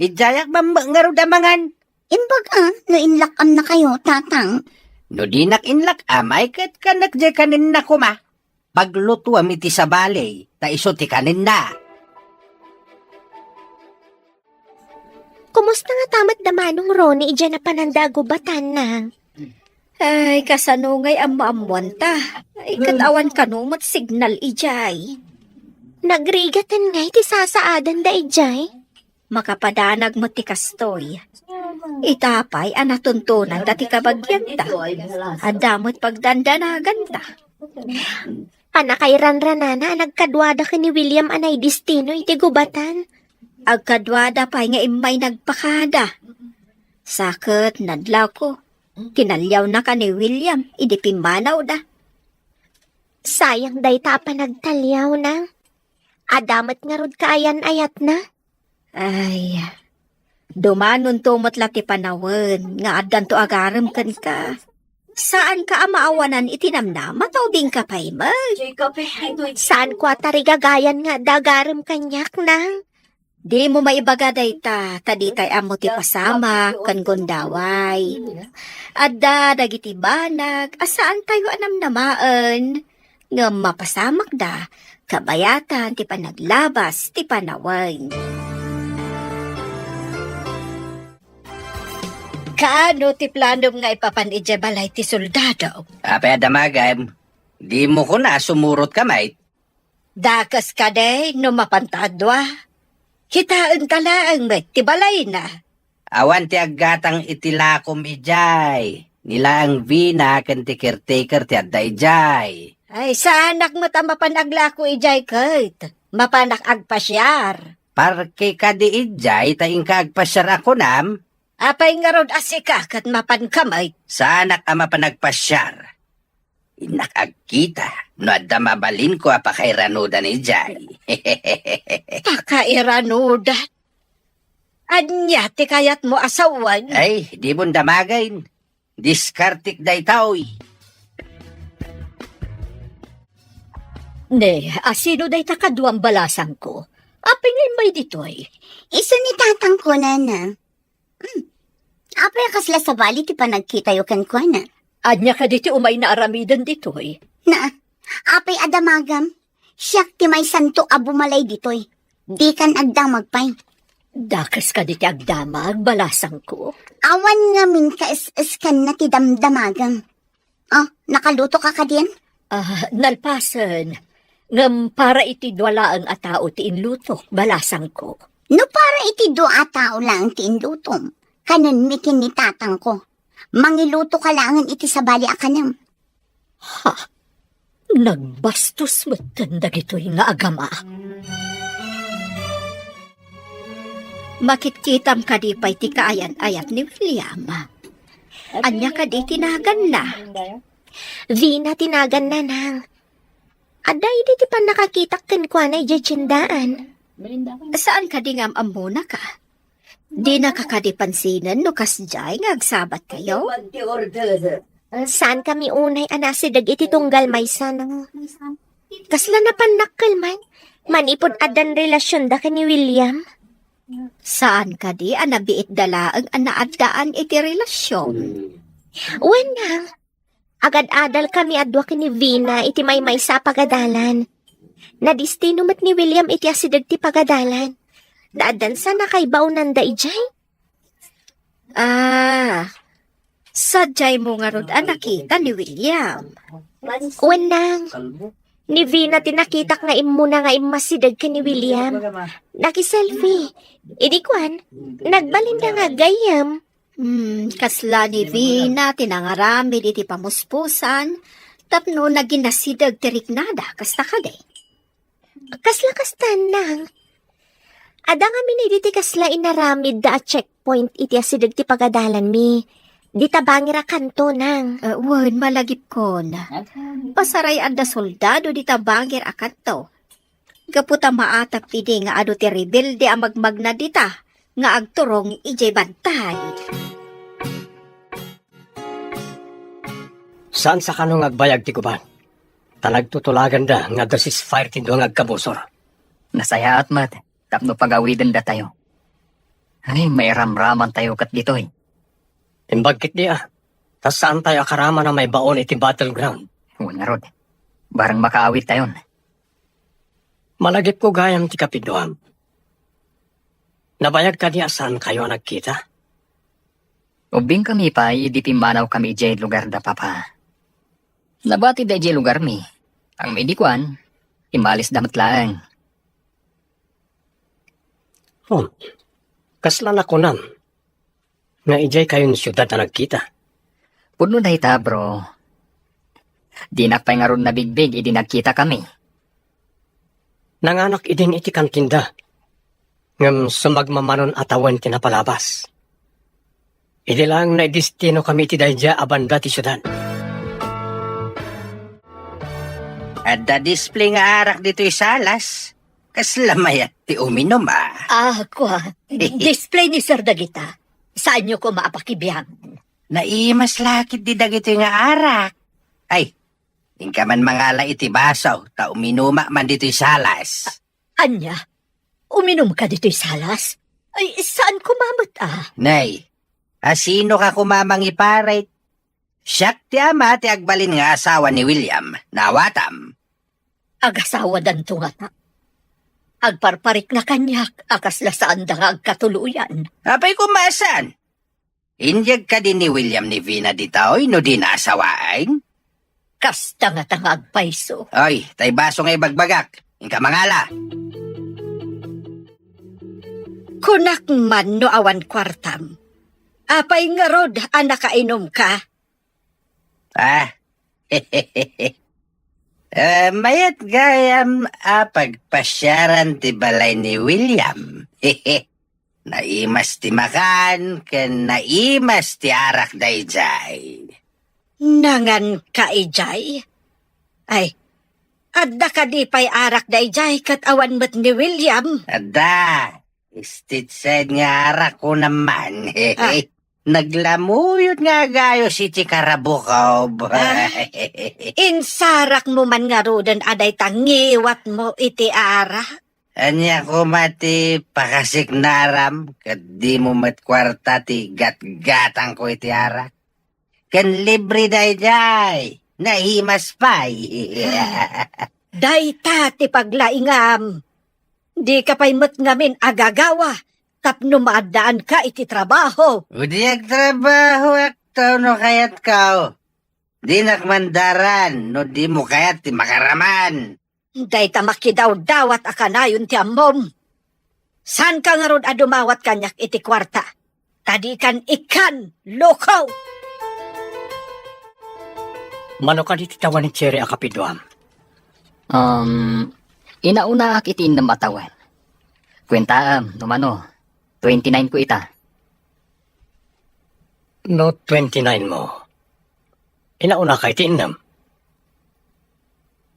idiayak man met ngarud a mangan. Imbag a, no inlak-amnakayo, Tatang. No dinak inlak-am, ay ket kanek diay kanenna koma. Paglutuam iti sabali, ta isu ti kanenna. Kumusta ngata met da Manong Ronnie idiay napananda a gubatan, Nang? Ay, kasano ngay ammoammoanta? Ay, ket awan kano met signal idiay. Nagrigaten ngay ti sasaadanda idiay? Makapadanag met ti kastoy. Ita pay a natuntonanta ti kabagianta. Adda met pagdandanaganta. Pannakairanranana a nagkaduada ken ni William a naidistino iti gubatan. Agkaduada pay nga immay nagpakada. Sa ket nadlawko, tinaliawnaka ni William idi pimmanawda. Sayang dayta a panagtaliaw, Nang. Adda met ngarud kaayan-ayatna. Ay, dumanonto met la ti panawen nga addanto agarem kenka. Saanka a maawanan iti namnama, ta ubingka pay met. Saanko a tarigagayan nga adda agarem kaniak, Nang. Dimo maibaga dayta, ta ditay ammo ti pasamak ken gundaway. Adda dagiti banag a saantayo a namnamaen. Ngem mapasamakda, kabayatan ti panaglabas ti panawen. Kaano ti planom nga ipapan idiay balay ti soldado? Apay a damagem, dimo kuna sumurotka met? Dakes kadi no mapanta a dua? Kitaenta laeng met ti balayna. Awan ti aggatang iti lakom idiay. Ni laeng Vina ken ti caretaker ti adda idiay. Ay, saanak met a mapan aglako idiay ket. Mapanak agpasiar. Parke kadi idiay ta inka agpasiar a kunam? Apay ngarud a sika ket mapanka met? Saanak a mapan agpasiar. Innak agkita no adda mabalinko a pakairanudan idiay. Pakairanudan? Ania ti kayatmo a sawen? Ay, dimon damagen. Diskartek daytoy. Ne, asino dayta kaduam, balasangko? Apay nga immay ditoy? Isu ni tatangko, nana. Hmm. Apay a kasla sabali ti panagkitayo kenkuana? Ania kadi ti umayna aramiden ditoy? Na, apay a damagam? Siak ti maysanto a bumalay ditoy. Dikan agdamag pay. Dakes kadi ti agdamag, balasangko? Awan ngamin kaes-eskanna ti damdamagam. Oh, nakaluto ka kadin? Ah, nalpasen. Ngem para iti dua laeng a tao ti inlutok, balasangko. No para iti dua a tao laeng ti inlutom, kanenmi ken ni tatangko. Mangiluto ka laengen iti sabali a kanem. Ha? Nagbastos metten dagitoy nga agama. Makitkitam kadi pay ti kaayan-ayat ni William? Ania kadi ti naganna? Vina ti naganna, nang. Adda idi ti pannakakitak kenkuana idiay tiendaan. Saan kadi nga am-ammonaka? Dinaka kadi pansinen no kasdiay nga agsabatkayo? Saan kami unay a nasideg iti tunggal maysa, no? Kasla napannakkel man, manipud addan relasionda ken ni William? Saan kadi a nabiitda laeng a naaddaan iti relasion? Wen, nang, agad-adal kami a dua ken ni Vina iti maymaysa a pagadalan. Nadistino met ni William iti asideg ti pagadalan. Naaddan sa nakaibaonanda idiay? Ah, sadiaymo ngarud a nakita ni William? Wen, nang, ni Vina ti nakitak nga immuna nga immasideg ken ni William. Nakiselfie. Idi kuan, nagbalinda nga gayyem. Hmm, kasla ni Vina ti nangaramid iti pamuspusan tapno naginasideg ti riknada, kasta kadi? Kasla kasta, nang. Adda ngamin idi ti kasla inaramidda a checkpoint iti asideg ti pagadalanmi. Dita bangir a kanto, nang. Eh, wen, malagipkon. Pasaray adda soldado dita bangir a kanto. Gapu ta maatap idi nga adu ti rebelde a magmagna dita nga agturong idiay bantay. Saan sa kano nga agbayag ti gubat? Ta nagtutulaganda nga adda ceasefire ti dua nga agkabusor. Nasayaat met tapno pagawidendatayo. Ay, mairamramantayo ket ditoy. Imbag ketdi a, ta saantayo a karaman a maibaon iti battleground. Wen ngarud, bareng makaawidtayon. Malagipko gayam ti kapidoam. Nabayag kadi a saankayo a nagkita? Ubbingkami pay idi pimmanawkami idiay lugar da Papa. Nabatida idiay lugarmi. Ngem idi kuan, immalisda met laeng. Hmm. Kasla nakunam nga idiay kayon siudad a nagkita? Pudno dayta, bro. Dinak pay ngarud nabigbig idi nagkitakami. Nanganak idin iti kantinda, ngem sumagmamanon a tawen ti napalabas. Idi laeng naidestinokami iti daydiay a banda ti siudad. Adda display nga arak ditoy Salas. Kasla mayat ti uminum, a. Ah, kua. Display ni Sir dagita. Saanyo koma a pakibiangan? Naimas la ketdi dagitoy nga arak. Ay, inka man mangala iti baso, ta uminumak man ditoy Salas. Ania? Uminumka ditoy Salas? Ay, saan koma met, a? Nay, asinoka koma mangiparit? Siak ti ama ti agbalin nga asawa ni William. Naawatam. Agasawadanto ngata. Agparparikna kaniak a kasla saanda nga agkatuloyan. Apay koma a saan? Inyeg kadi ni William ni Vina ditoy no dina asawaen? Kasta ngata nga agpayso. Oy, tay baso nga ibagbagak. Inka mangala. Kunak man no awan kuartam. Apay ngarud a nakainumka? Ah. Eh, mayat gayam a pagpasiaran ti balay ni William. Naimas ti makan ken naimas ti arak daydiay. Nanganka idiay? Ay, adda kadi pay arak daydiay ket awan met ni William? Adda. State side nga arak ko naman. Ah. Naglamuyot nga agayos iti karabukob. Ah, insarakmo man ngaruden a dayta ngiwatmo iti arak? Ania koma ti pakasiknaram ket dimo met kuarta ti gatgatangko iti arak? Ken libre daydiay, naimas pay. Dayta ti paglaingam. Dika pay met ngamin agagawa tapno maaddaanka iti trabaho. Idi agtrabahoak no kayatko. Dinak mandaran no dimo kayat ti makaraman. Dayta makidawdawat a kanayon ti ammom. Saanka ngarud a dumawat kaniak iti kuarta, ta dikan ikkan, loko! Mano kadi ti tawen ni Cherry a kapiduam? Um, inaunaak iti innem a tawen. Kuentaem, no mano, twenty-nine ko ita. No twenty-nine mo, inaunaka iti innem.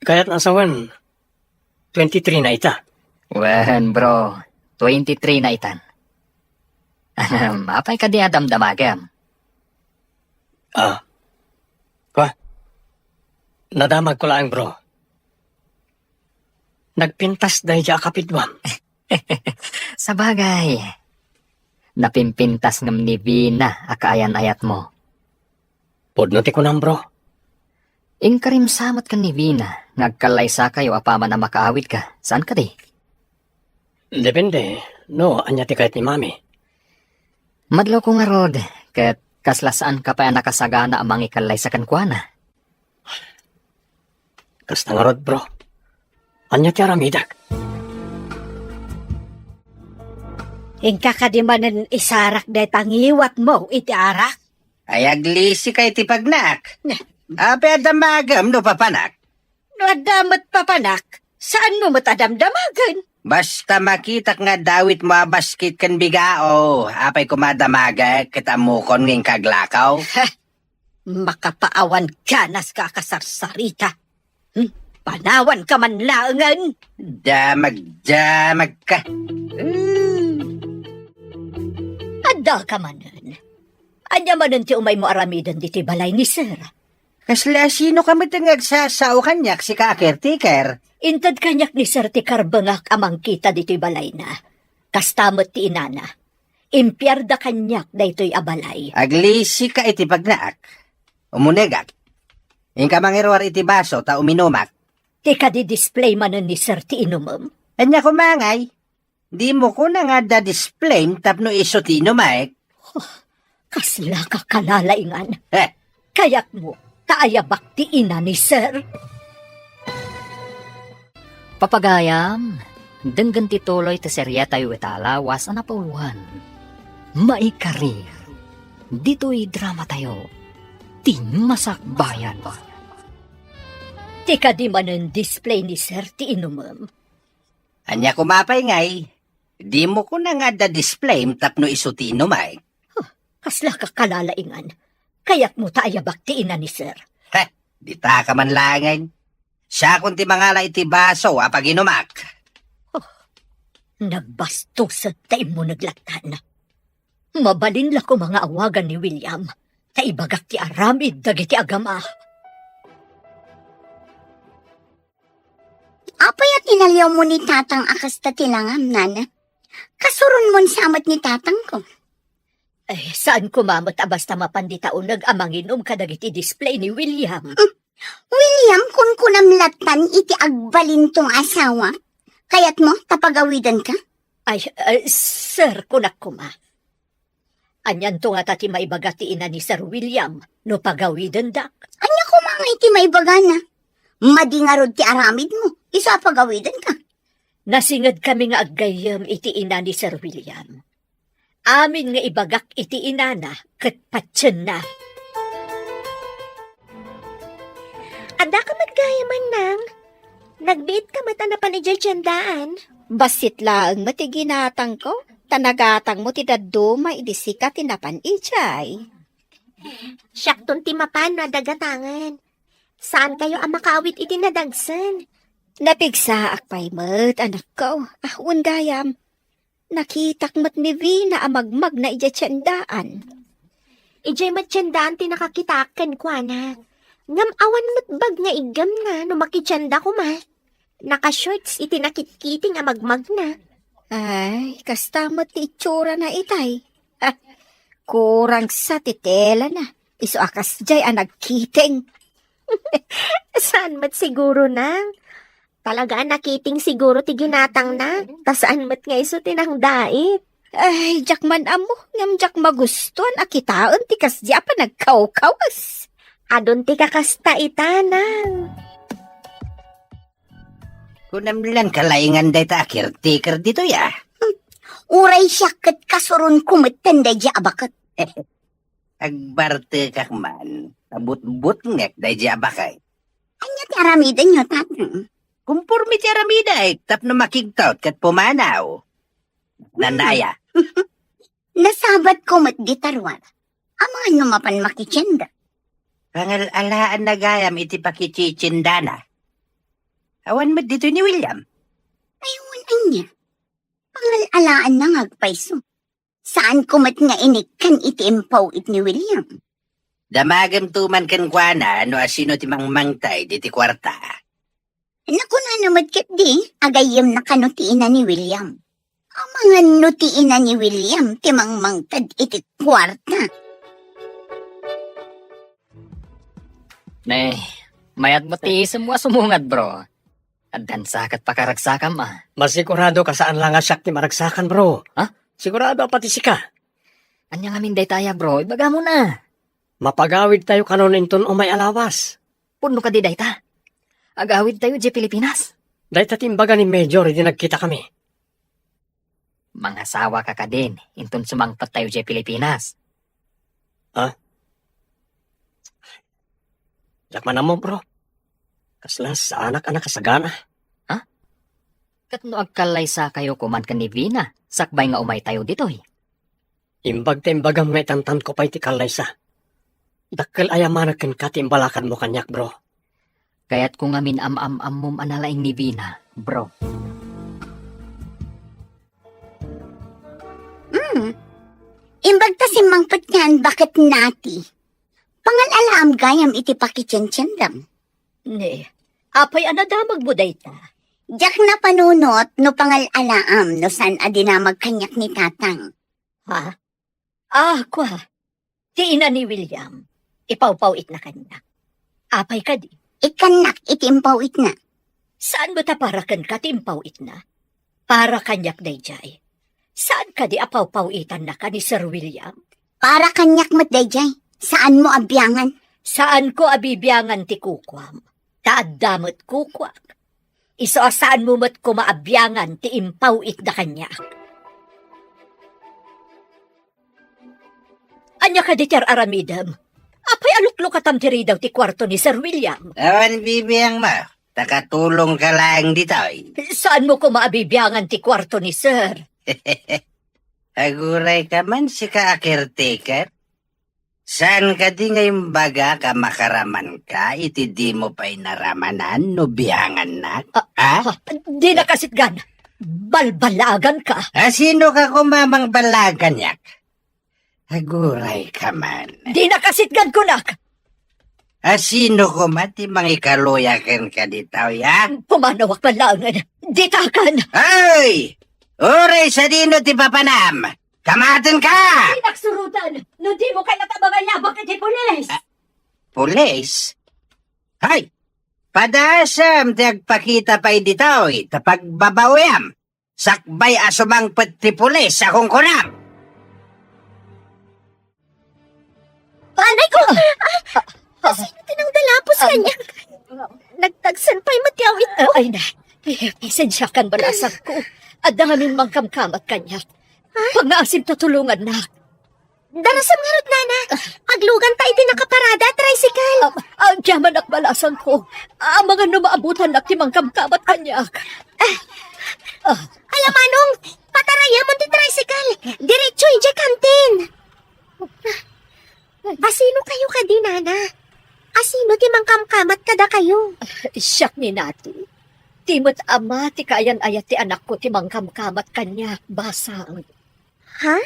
Kayat nga sawen, twenty-three na ita. Wen, bro, twenty-three na itan. Ahem, apay kadi a damdamagem? Ah, Kwa? Nadamagko laeng, bro. Nagpintas daydi a kapiduam. Sabagay, napimpintas ngem ni Vina a kaayan-ayatmo. Pudno ti kunam, bro. Inkarim sa met ken ni Vina nga agkallaysakayo apaman a makaawidka, saan kadi? Depende, no ania ti kayat ni Mami. Madlawko ngarud, ket kasla saanka pay a nakasagana a mangikallaysa kenkuana. Kasta ngarud, bro. Ania ti aramidek? Inka kadi manen isarak dayta ngiwatmo iti arak? Ay, aglisika iti pagnaak. Apay a damagem no papanak? No adda met papanak, saanmo met a damdamagen. Basta makitak nga adda awitmo a basket ken bigao, apay koma a damagek ket ammokon nga inka aglakaw? Makapaawan ganaska a kasarsarita. Hmm? Panawanka man laengen. Damagdamagka. Hmm. Addaka manen. Ania manen ti umaymo aramiden ditoy balay ni Sir? Kasla sinoka met nga agsasao kaniak, sika a caretaker? Inted kaniak ni Sir ti karbengak a mangkita ditoy balayna. Kasta met ti inana. Impiarda kaniak daytoy a balay. Aglisika iti pagnaak. Umunegak. Inka mangiruar iti baso ta uminumak. Ti kadi display manen ni Sir ti inumem? Ania koma ngay? Dimo kuna nga adda display tapno isu ti inumek? Huh, kasla ka kalalaingan. Eh. Kayatmo ta ayabak ti ina ni Sir? Papagayam, denggen ti tuloy ti serietayo ita a lawas a napauluan. Maikarir, ditoy dramatayo, ti Masakbayan. Ti kadi manen display ni Sir ti inumem? Ania koma pay ngay? Dimo kuna nga adda display tapno isu ti inumek? Huh, kasla ka kalalaingan. Kayatmo ta ayabak ti ina ni Sir? Heh, ditaka man laengen. Siakon ti mangala iti baso a paginumak. Oh, nagbastuset ta immuneg lattan. Mabalin la koma nga awagan ni William, ta ibagak ti aramid dagiti agama. Apay a tinaliawmo ni Tatang a kasta ti langam, Nana? Kasuronmon sa met ni Tatangko. Eh, saan koma met a basta mapan dita uneg a manginum kadagiti display ni William? Hmm. William, kunkunam lattan iti agbalinto nga asawa. Kayatmo ta pagawidenka? Ay, eh, sir, kunak koma. Anianto ngata ti maibaga ti ina ni Sir William no pagawidendak? Ania koma ngay ti maibagana? Madi ngarud ti aramidmo, isu a pagawidenka. Nasingedkami nga aggayyem iti ina ni Sir William. Amin nga ibagak iti inana ket patienna. Addaka met gayam, Nang. Nagbiitka met a napan idiay tiendaan. Bassit laeng met ti ginatangko, ta nagatangmo ti dadduma idi sika ti napan idiay. Siakton ti mapan no adda gatangen. Saankayo a makaawid iti nadagsen. Napigsaak pay met, anakko. Ah, wen gayam. Nakitak met ni Vina a magmagna idiay tiendaan. Idiay met tiendaan ti nakakitaak kenkuana. Ngem awan met bag nga iggemna no makitienda koma. Naka-shorts iti nakitkiting a magmagna. Ay, kasta met ti itsurana itay. Ha, kurang sa ti telana. Isu a kasdiay a nagkiting. Saan met siguro, Nang? Talaga a nakiting siguro ti ginatangna, ta saan met nga isu ti nangdait. Ay, diak man ammo, ngem diak magustuan a kitaen ti kasdi a panagkawkawas. Adun ti kakasta ita, Nang. Kunam lang kalaingan dayta a caretaker ditoy, a. Hmm. Uray siak ket kasuronko metten daydi a baket. Agbartekak man, ta butbutngek daydi a baket. Ania ti aramidenyo, Tatang? Konforme ti aramidek tapno makigtaot ket pumanaw. Nanaya. Nasabatko met dita ruar. Amangan no mapan makitienda. Pangal-alaanna gayam iti pakititiendana. Awan met ditoy ni William. Ay, wen ania. Pangal-alaanna nga agpayso. Saanko met nga inikkan iti impaw-it ni William. Damagemto man kenkuana no asino ti mangmangted iti kuarta. Nakunana met ketdi, agayyemna kano ti ina ni William. Amangan no ti ina ni William ti mangmangted iti kuarta. Ne, mayat mo ti isemmo a sumungad, bro. Addan sa ket pakaragsakam, a. Masigurado ka saan la nga siak ti maragsakan, bro. Ha? Sigurado a pati sika. Ania ngamin daytaya, bro? Ibagam na. Mapagawidtayo kanon inton umay a lawas. Pudno kadi dayta? Agawidtayo idiay Pilipinas? Dayta ti imbaga ni Major idi nagkitakami. Mangasawaka kadin, inton sumangpettayo idiay Pilipinas. Ha? Diak man ammo, bro. Kasla saanak a nakasagana. Ha? Ket no agkallaysakayo koman ken ni Vina, sakbay nga umaytayo ditoy? Imbag ta imbagam nga itantanko pay ti kallaysa. Dakkel aya manen kenka ti imbalakadmo kaniak, bro. Kayatko ngamin am-am-ammom a nalaing ni Vina, bro. Mm. Imbag ta simmangpet nga an baket nati. Pangal-alaam gayam iti pakitientsendam. Ne, apay a nadamagmo dayta? Diak napanunot no pangal-alaam no saan a dinamag kaniak ni Tatang. Ha? Ah, kua, ti ina ni William, ipawpaw-itna kaniak. Apay kadi? Ikkannak iti impaw-itna. Saan met a para kenka ti impaw-itna? Para kaniak daydiay. Saan kadi a pawpaw-itannaka ni Sir William? Para kaniak met daydiay. Saanmo a biangan. Saanko a bibiangan ti kukuam. Ta adda met kukuak. Isu a saanmo met koma a biangan ti impaw-itda kaniak. Ania kadi ti ar-aramidem? Apay a luklukatam ti ridaw ti kuarto ni Sir William? Awan bibiangmo, ta katulongka laeng ditoy. Saanmo koma a bibiangan ti kuarto ni Sir? Agurayka man, sika a caretaker. Saan kadi nga imbagak a makaramanka iti dimo pay naramanan no biangannak? Ah, ha? Ah, di nakasitgan. Balbalaganka. Asinoka koma a mangbalag kaniak? Agurayka man. Di nakasitgan kunak. Asino koma ti mangikaluya kenka ditoy, ha? Pumanawak man laengen. Ditakan. Ay! Uray sadino ti papanam? Kamatenka! Di naksurotan no dimo kayat a mangayabak iti pulis. Ah, pulis? Hay! Padaasem ti agpakita pay ditoy ta pagbabawiam. Sakbay a sumangpet ti pulis a kunkunam. Anay ko! Ah, ah, sino ti nangdalapos kaniak? Nagtagsen pay met ti awitko. Ah, ay na. Eh, pasensiakan, balasangko. Adda ngamin mangkamkamat kaniak. Ha? Pangngaasim ta tulongannak. Darasem ngarud, nana. Agluganta iti nakaparada a tricycle. Ah, ah, diay manak, balasangko. Amangan no maabutannak ti mangkamkamat kaniak. Ah. Ah. Ala, manong, patarayamon ti tricycle. Diretso idiay kantin. Asino kayo kadi, nana? Asino ti mangkamkamat kadakayo? Siak ni Nati. Ti met ama ti kaayan-ayat ti anakko ti mangkamkamat kaniak, basang. Ha?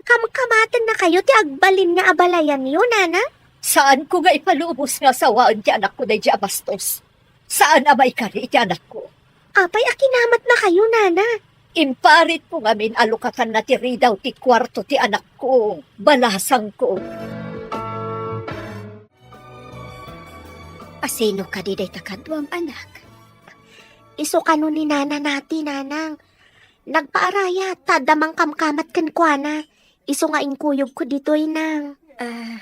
Kamkamatennakayo ti agbalin nga abalayanyo, nana? Saanko nga ipalubos nga sawaen ti anakko daydi a bastos. Saan a maikari iti anakko. Apay a kinamatnakayo, nana? Imparitko ngamin a lukatanna ti ridaw ti kuarto ti anakko, balasangko. Asino kadi dayta kaduam, anak? Isu kano ni Nana Nati, nanang. Nagpaarayat ta adda mangkamkamat kenkuana. Isu nga inkuyogko ditoy, nang. Ah,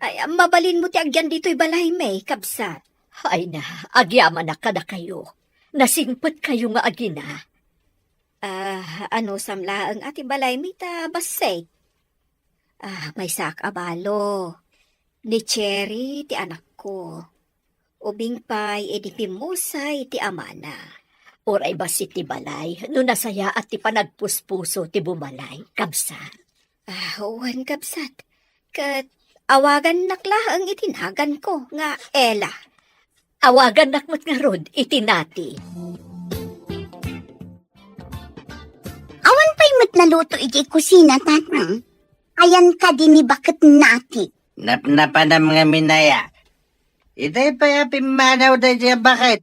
ay, mabalinmo ti agyan ditoy balaymi, kabsat. Ay na, agyamanak kadakayo. Nasingpetkayo nga agina. Ah, anusam laeng a ti balaymi ta bassit. Ah, maysaak a balo. Ni Cherry ti anakko. Ubing pay idi pimmusay ti amana. Uray bassit ti balay no nasayaat ti panagpuspuso ti bumalay, kabsat. Ah, wen, kabsat. Ket awagannak laeng iti naganko nga Ella. Awagannak met ngarud iti Nati. Awan pay met naluto iti kusina, tatang. Ayan kadi ni baket nati. Napnapanam ngamin aya. Itay pay a pimmanaw daydiay a baket.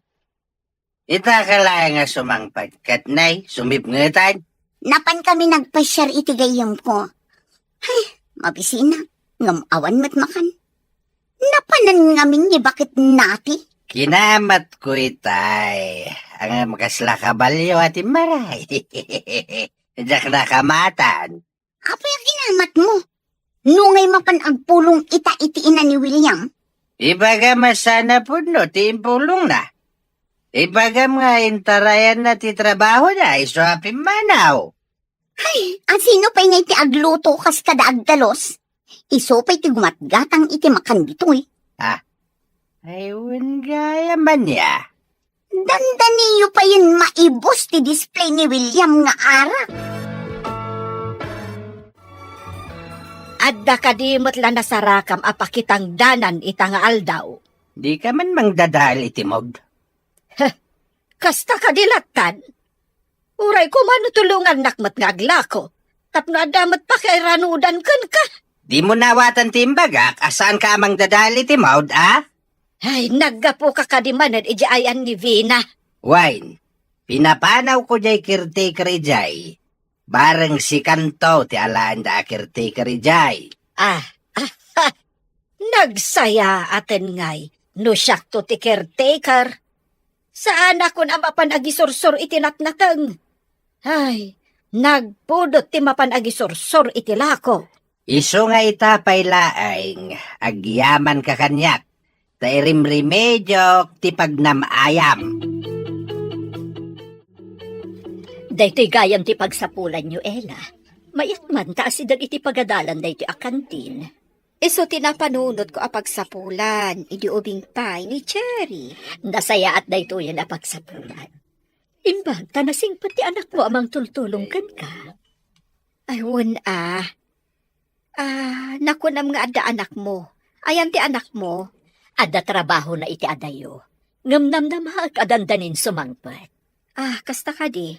Ita ka laeng a sumangpet ket nay, sumipngetan. Napan kami nagpasiar iti gayyemko. Ay, mabisina, ngem awan met makan. Napanan ngamin ni baket nati. Kinamatko itay, ngem kasla kabalio a timmaray. Diak nakamatan. Apay a kinamatmo? Nungay mapan agpulong ita iti ina ni William? Ibagam a saan a pudno ti impulongna. Ibagam nga intarayanna ti trabahona isu a pimmanaw. Ay, a sino pay ngay ti agluto kas kada agdalus? Isu pay ti gumatgatang iti makan ditoy. Ah, ay, wen gayam ania. Dandaniyo payen maibus ti display ni William nga arak. Adda kadi met la nasarakam a pakitangdanan ita nga aldaw? Dika man mangdadael iti maud. Heh, kasta kadi lattan? Uray koma no tulongannak met nga aglako, tapno adda met pakairanudan kenka. Dimo naawatan ti imbagak a saanka a mangdadael iti maud, a? Ay, naggapuka kadi manen idiay ayan ni Vina. Wen, pinapanawko diay caretaker idiay. Bareng sikanto ti alaenda a caretaker idiay. Ah, ah, ah. Nagsayaaten ngay no siakto ti caretaker. Saanakon a mapan agisursor iti natnateng. Ay, nagpudot ti mapan agisursor iti lako. Isu nga ita pay laeng, agyamanka kaniak, ta irimremediok ti pagnam-ayam. Daytoy gayam ti pagsapulanyo, Ella. Mayat man ta asideg iti pagadalan daytoy a kantin. Isu ti napanunotko a pagsapulan, idi ubing pay ni Cherry. Nasayaat daytoyen a pagsapulan. Imbag ta nasingpet ti anakmo a mangtultulong kenka. Ay, wen a. Ah, nakunam nga adda anakmo. Ayan ti anakmo? Adda trabahona iti adayo. Ngem namnamaek a dandanin sumangpet. Ah, kasta kadi?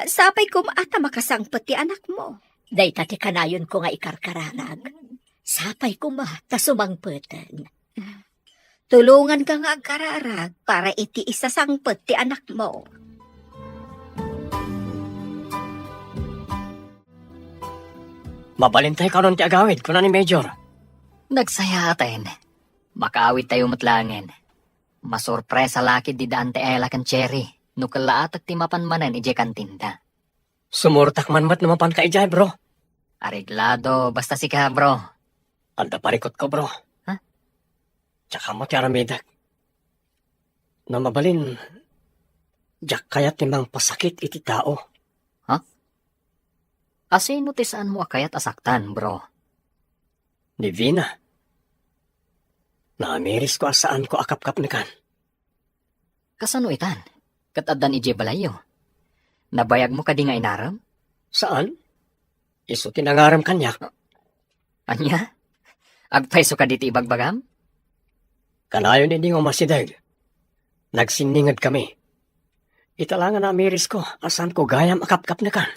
Sapay koma ta makasangpet ti anakmo. Dayta ti kanayonko nga ikarkararag. Sapay koma ta sumangpeten. Tulonganka nga agkararag para iti isasangpet ti anakmo. Mabalintayo kanon ti agawid, kuna ni Major. Nagsayaaten. Makaawidtayo met laengen. Masurpresa la ketdi da Auntie Ella ken Cherry no kellaatek ti mapan manen idiay kantinda. Sumurtak man met no mapanka idiay, bro. Areglado, basta sika, bro. Adda parikutko, bro. Ha? Diak ammo ti aramidek. No mabalin, diak kayat ti mangpasakit iti tao. Ha? Asino ti saanmo a kayat a saktan, bro? Ni Vina. Naamirisko a saanko a kapkapnekan. Kasano itan? Ket addan idiay balayyo. Nabayagmo kadi nga inarem? Saan. Isu ti nangarem kaniak. Ania? Agpayso kadi ti ibagbagam? Kanayon idi nga umasideg, nagsinninged kami. Ita la nga naamirisko a saanko gayam a kapkapnekan.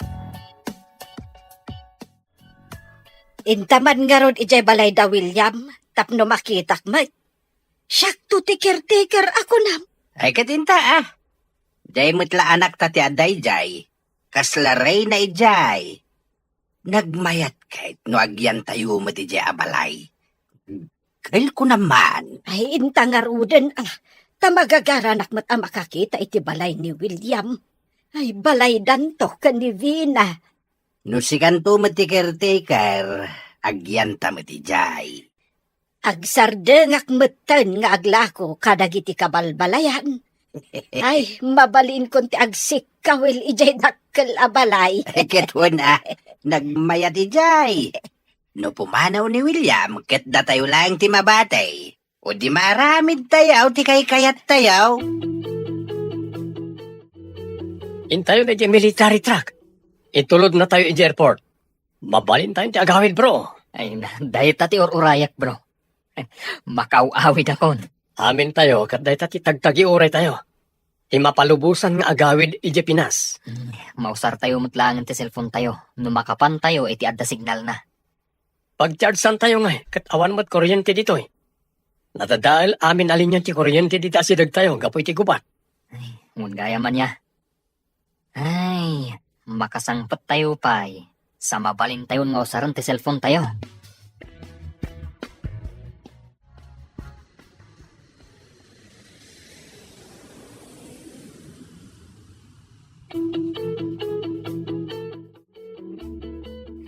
Inta man ngarud idiay balay da William tapno makitak met. Siakto ti caretaker a kunam. Ay, ket inta, ah. Diay met la anakta ti adda idiay. Kasla reyna idiay. Nagmayat ket no agyantayo met idiay a balay. Kel kunam man. Ay, inta ngaruden, ah. Ta magagaranak met a makakita iti balay ni William. Ay, balaydanto ken ni Vina. No sikanto met ti caretaker, agyanta met idiay. Agsardengak metten nga aglako kadagiti kabalbalayan. Ay, mabalinkon ti agsikkawil idiay dakkel a balay. Ket wen a, nagmayat idiay. No pumanaw ni William, ket datayo laeng ti mabati. O di maaramidtayo ti kaykayattayo. Intayo na idiay military truck. Itulodnatayo idiay airport. Mabalintayo ti agawid, bro. Ay, na, dayta ti ur-urayak, bro. Makaaw-awidakon. Amintayo ket dayta ti tagtagiuraytayo. Ti mapalubosan nga agawid idiay Pinas. Mm, mausartayo met laengen ti cellphonetayo no makapantayo iti adda signalna. Pagchargeantayo ngay, ket awan met kuryente ditoy. Nadadael amin a linia ti kuryente dita asidegtayo gapu iti gubat. Ay, ngem gayam ania. Ay, makasangpettayo pay. Sa mabalintayon nga usaren ti cellphonetayo.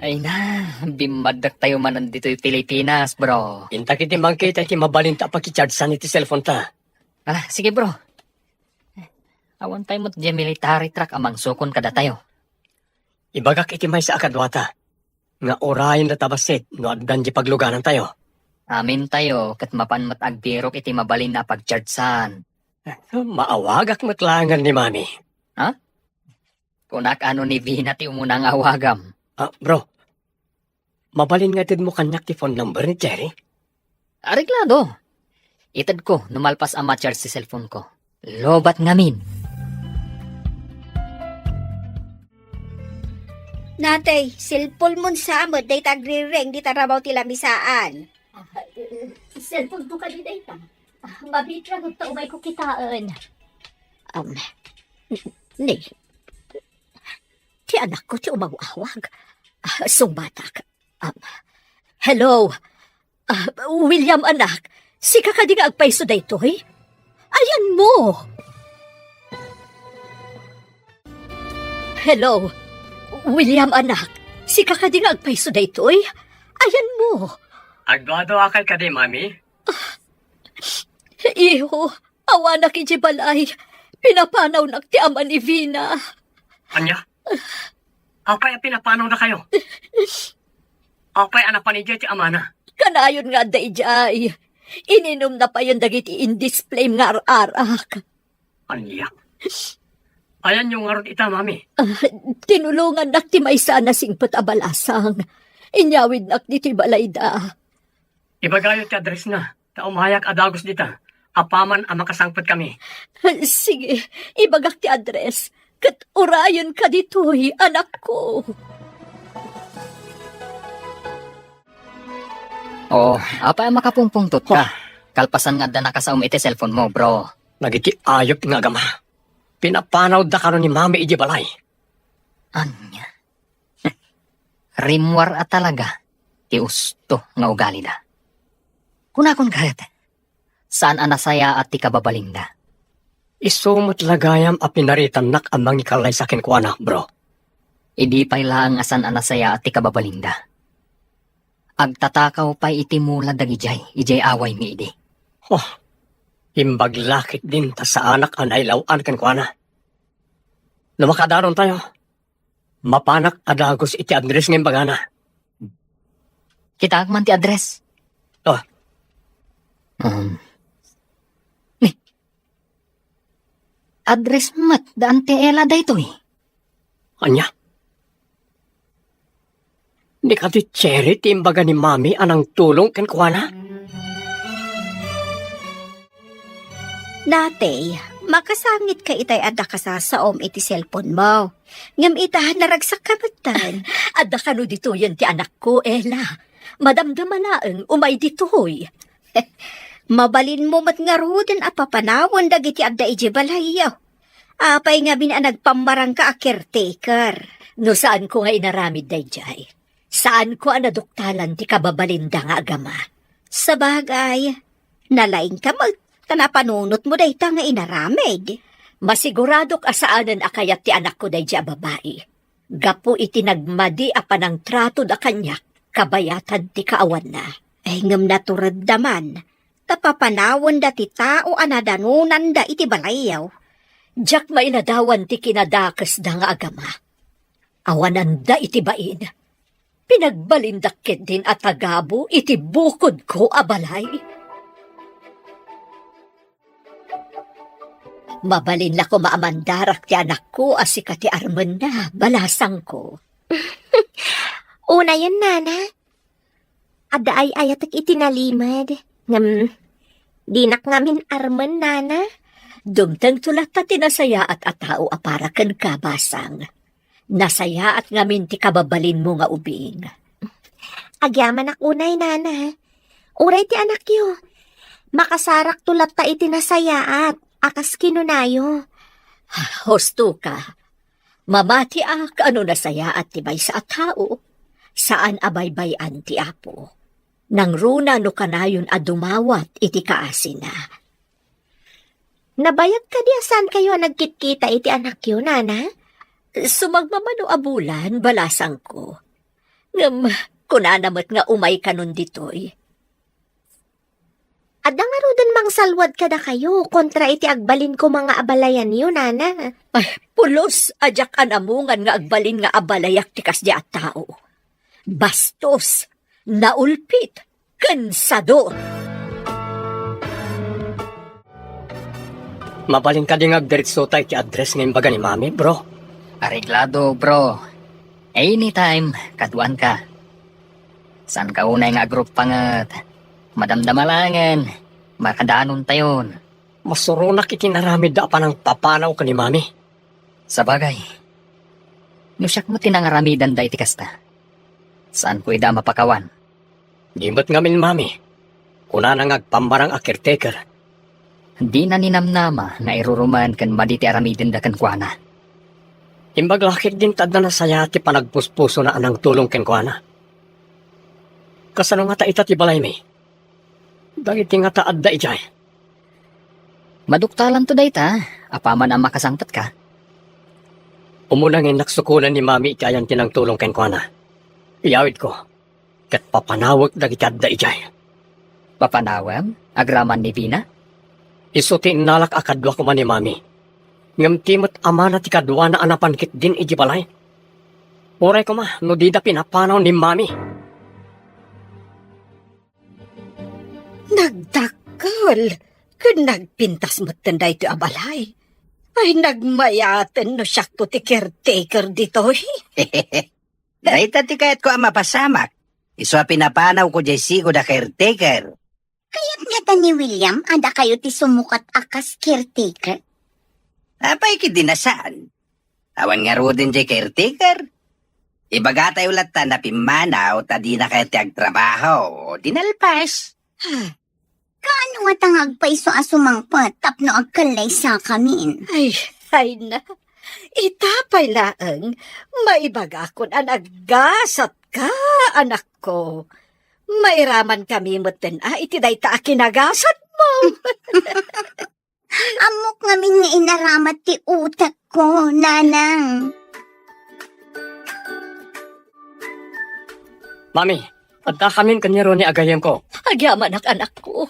Ay na, bimmaddaktayo manen ditoy Pilipinas, bro. Intak iti mangkita iti mabalinta a pakichargean iti cellphoneta. Ah, sige, bro. Awan pay met diay military truck a mangsukon kadatayo. Ibagak iti maysa a kaduata nga urayenda ta bassit no addan diay pagluganantayo. Amintayo ket mapan met agbirok iti mabalin a pagchargean. Maawagak met laengen ni Mami. Ha? Kunak a no ni Vina ti umuna nga awagam. Ah, bro, mabalin nga itedmo kaniak ti phone number ni Jerry? Areglado. Itedko no malpas a ma-charge ti cellphoneko. Lobat ngamin. Natay, cellphone mon sa met dayta agrireng dita rabaw ti lamisaan. Ah, eh, cellphoneko kadi dayta. Ah, mabiit laeng ta umayko kitaen. Um, ni, ti anakko ti umaw-awag. Ah, sungbatak. Um, hello? Ah, William, anak, sika kadi nga agpayso daytoy? Ayanmo? Hello? William, anak, sika kadi nga agpayso daytoy? Ayanmo? Agduaduakay kadi, Mami? Iho, awanak idiay balay. Pinapanawnak ti ama ni Vina. Ania? Apay a pinapanawdakayo? Apay a napan idiay ti amana? Kanayon nga adda idiay. Ininumna payen dagiti indisplay nga ar-arak. Ania? Ayanyo ngarud ita, Mami? Ah, tinulongannak ti maysa a nasingpet a balasang. Inyawidnak ditoy balayda. Ibagayo ti addressna, ta umayak a dagus dita, apaman a makasangpetkami. Sige, ibagak ti address, ket urayenka ditoy, anakko. Oh, apay a makapungpungtotka? Huh. Kalpasan nga adda nakasaom iti cellphone mo, bro. Dagiti ayup nga agama. Pinapanawda kano ni Mami idiay balay. Ania? Rimmuar a talaga ti usto nga ugalida. Kunakon ket, saan a nasayaat ti kababalinda. Isu met la gayam a pinaritannak a mangikallaysa kenkuana, bro. Idi pay laeng a saan a nasayaat ti kababalinda. Agtatakaw pay iti mula dagidiay, idiay awaymi idi. Oh, imbag la ketdin ta saanak a nailaw-an kenkuana. No makadarontayo, mapanak a dagus iti address nga imbagana. Kitaek man ti address. Oh. Um, ni, address met da Auntie Ella daytoy. Ania? Ni kadi Cherry ti imbaga ni Mami a nangtulong kenkuana? Natay, makasangitka itay adda kasasaom iti cellphone mo. Ngem ita, naragsakka metten. Adda kano ditoyen ti anakko, Ella. Madamdama laeng, umay ditoy. Mabalinmo met ngaruden a papanawen dagiti adda idiay balayyo. Apay ngamin a nagpammarangka a caretaker? No saanko nga inaramid daydiay, saanko a naduktalan ti kababalinda nga agama. Sabagay, nalaingka met ta napanunotmo dayta nga inaramid. Masiguradok a saanen a kayat ti anakko daydiay a babai. Gapu iti nagmadi a panangtratoda kaniak, kabayatan ti kaawanna. Ay, ngem naturedda man, ta papanawenda ti tao a nadanonanda iti balayyo. Diak mailadawan ti kinadakesda nga agama. Awananda iti bain. Pinagbalindak ketdin a tagabu iti bukodko a balay. Mabalin la koma a mandarak ti anakko a sika ti armenna, balasangko. Unayen, nana. Adda ay-ayatek iti nalimed. Ngem, dinak ngamin armen, nana. Dumtengto latta ti nasayaat a tao a para kenka, basang. Nasayaat ngamin ti kababalinmo nga ubing. Agyamanak unay, Nana. Uray ti anakyo. Makasarakto latta iti nasayaat, a kas kinunayo. Husto ka. Mamatiak a no nasayaat ti maysa a tao, saan a baybay-an ti Apo. Nangruna no kanayon a dumawat iti kaasina. Nabayag kadi a saankayo a nagkitkita iti anakyo, Nana? Sumagmamano a bulan, balasangko. Ngem, kunana met nga umay kanon ditoy. Adda ngaruden mangsalwad kadakayo kontra iti agbalin koma nga abalayanyo, Nana. Ay, pulos a diak anamungan nga agbalin nga abalayak ti kasdi a tao. Bastos, naulpit, ken sadot. Mabalin kadi nga agdiretsota iti address nga imbaga ni Mami, bro? Areglado, bro. Anytime, kaduanka. Saanka unay nga agruppanget. Madamdama laengen, makadanontayon. Masuronak iti naramidda a panangpapanaw ken ni Mami. Sabagay, no siak met ti nangaramidanda iti kasta, saanko ida a mapakawan. Di met ngamin, Mami. Kunana nga agpammarang a caretaker. Dina ninamnama nga irurumen ken madi ti aramidenda kenkuana. Imbag la ketdin ta adda nasayaat ti panagpuspusona a nangtulong kenkuana. Kasano ngata ita ti balaymi? Dagiti ngata adda idiay. Maduktalanto dayta, apaman a makasangpetka. Umuna nga innak sukonen ni Mami iti ayan ti nangtulong kenkuana. Iyawidko, ket papanawek dagiti adda idiay. Papanawem? Agraman ni Vina? Isu ti innalak a kadua koma ni Mami. Ngem ti met amana ti kaduana a napan ketdin iti balay. Uray koma no dida pinapanaw ni Mami. Nagdakkel ken nagpintas metten daytoy a balay. Ay, nagmayaten no siakto ti caretaker ditoy. Dayta ti kayatko a mapasamak. Isu a pinapanawko diay sigud a caretaker. Kayat ngata ni William a dakayo ti sumukat a kas caretaker? Apay ketdi a saan? Awan ngaruden diay caretaker. Ibagatayo latta a pimmanaw ta dinakayo ti agtrabaho, di nalpas. Kaano ngata nga agpayso a sumangpet tapno agkallaysakamin? Ay, ay na. Ita pay laeng, maibagakon a naggasatka, anakko. Mairamankami metten a iti dayta a kinagasatmo. Ammok ngamin nga inaramat ti utekko, nanang. Mami, addakamin ken ni Ronnie a gayyemko. Agyamanak, anakko.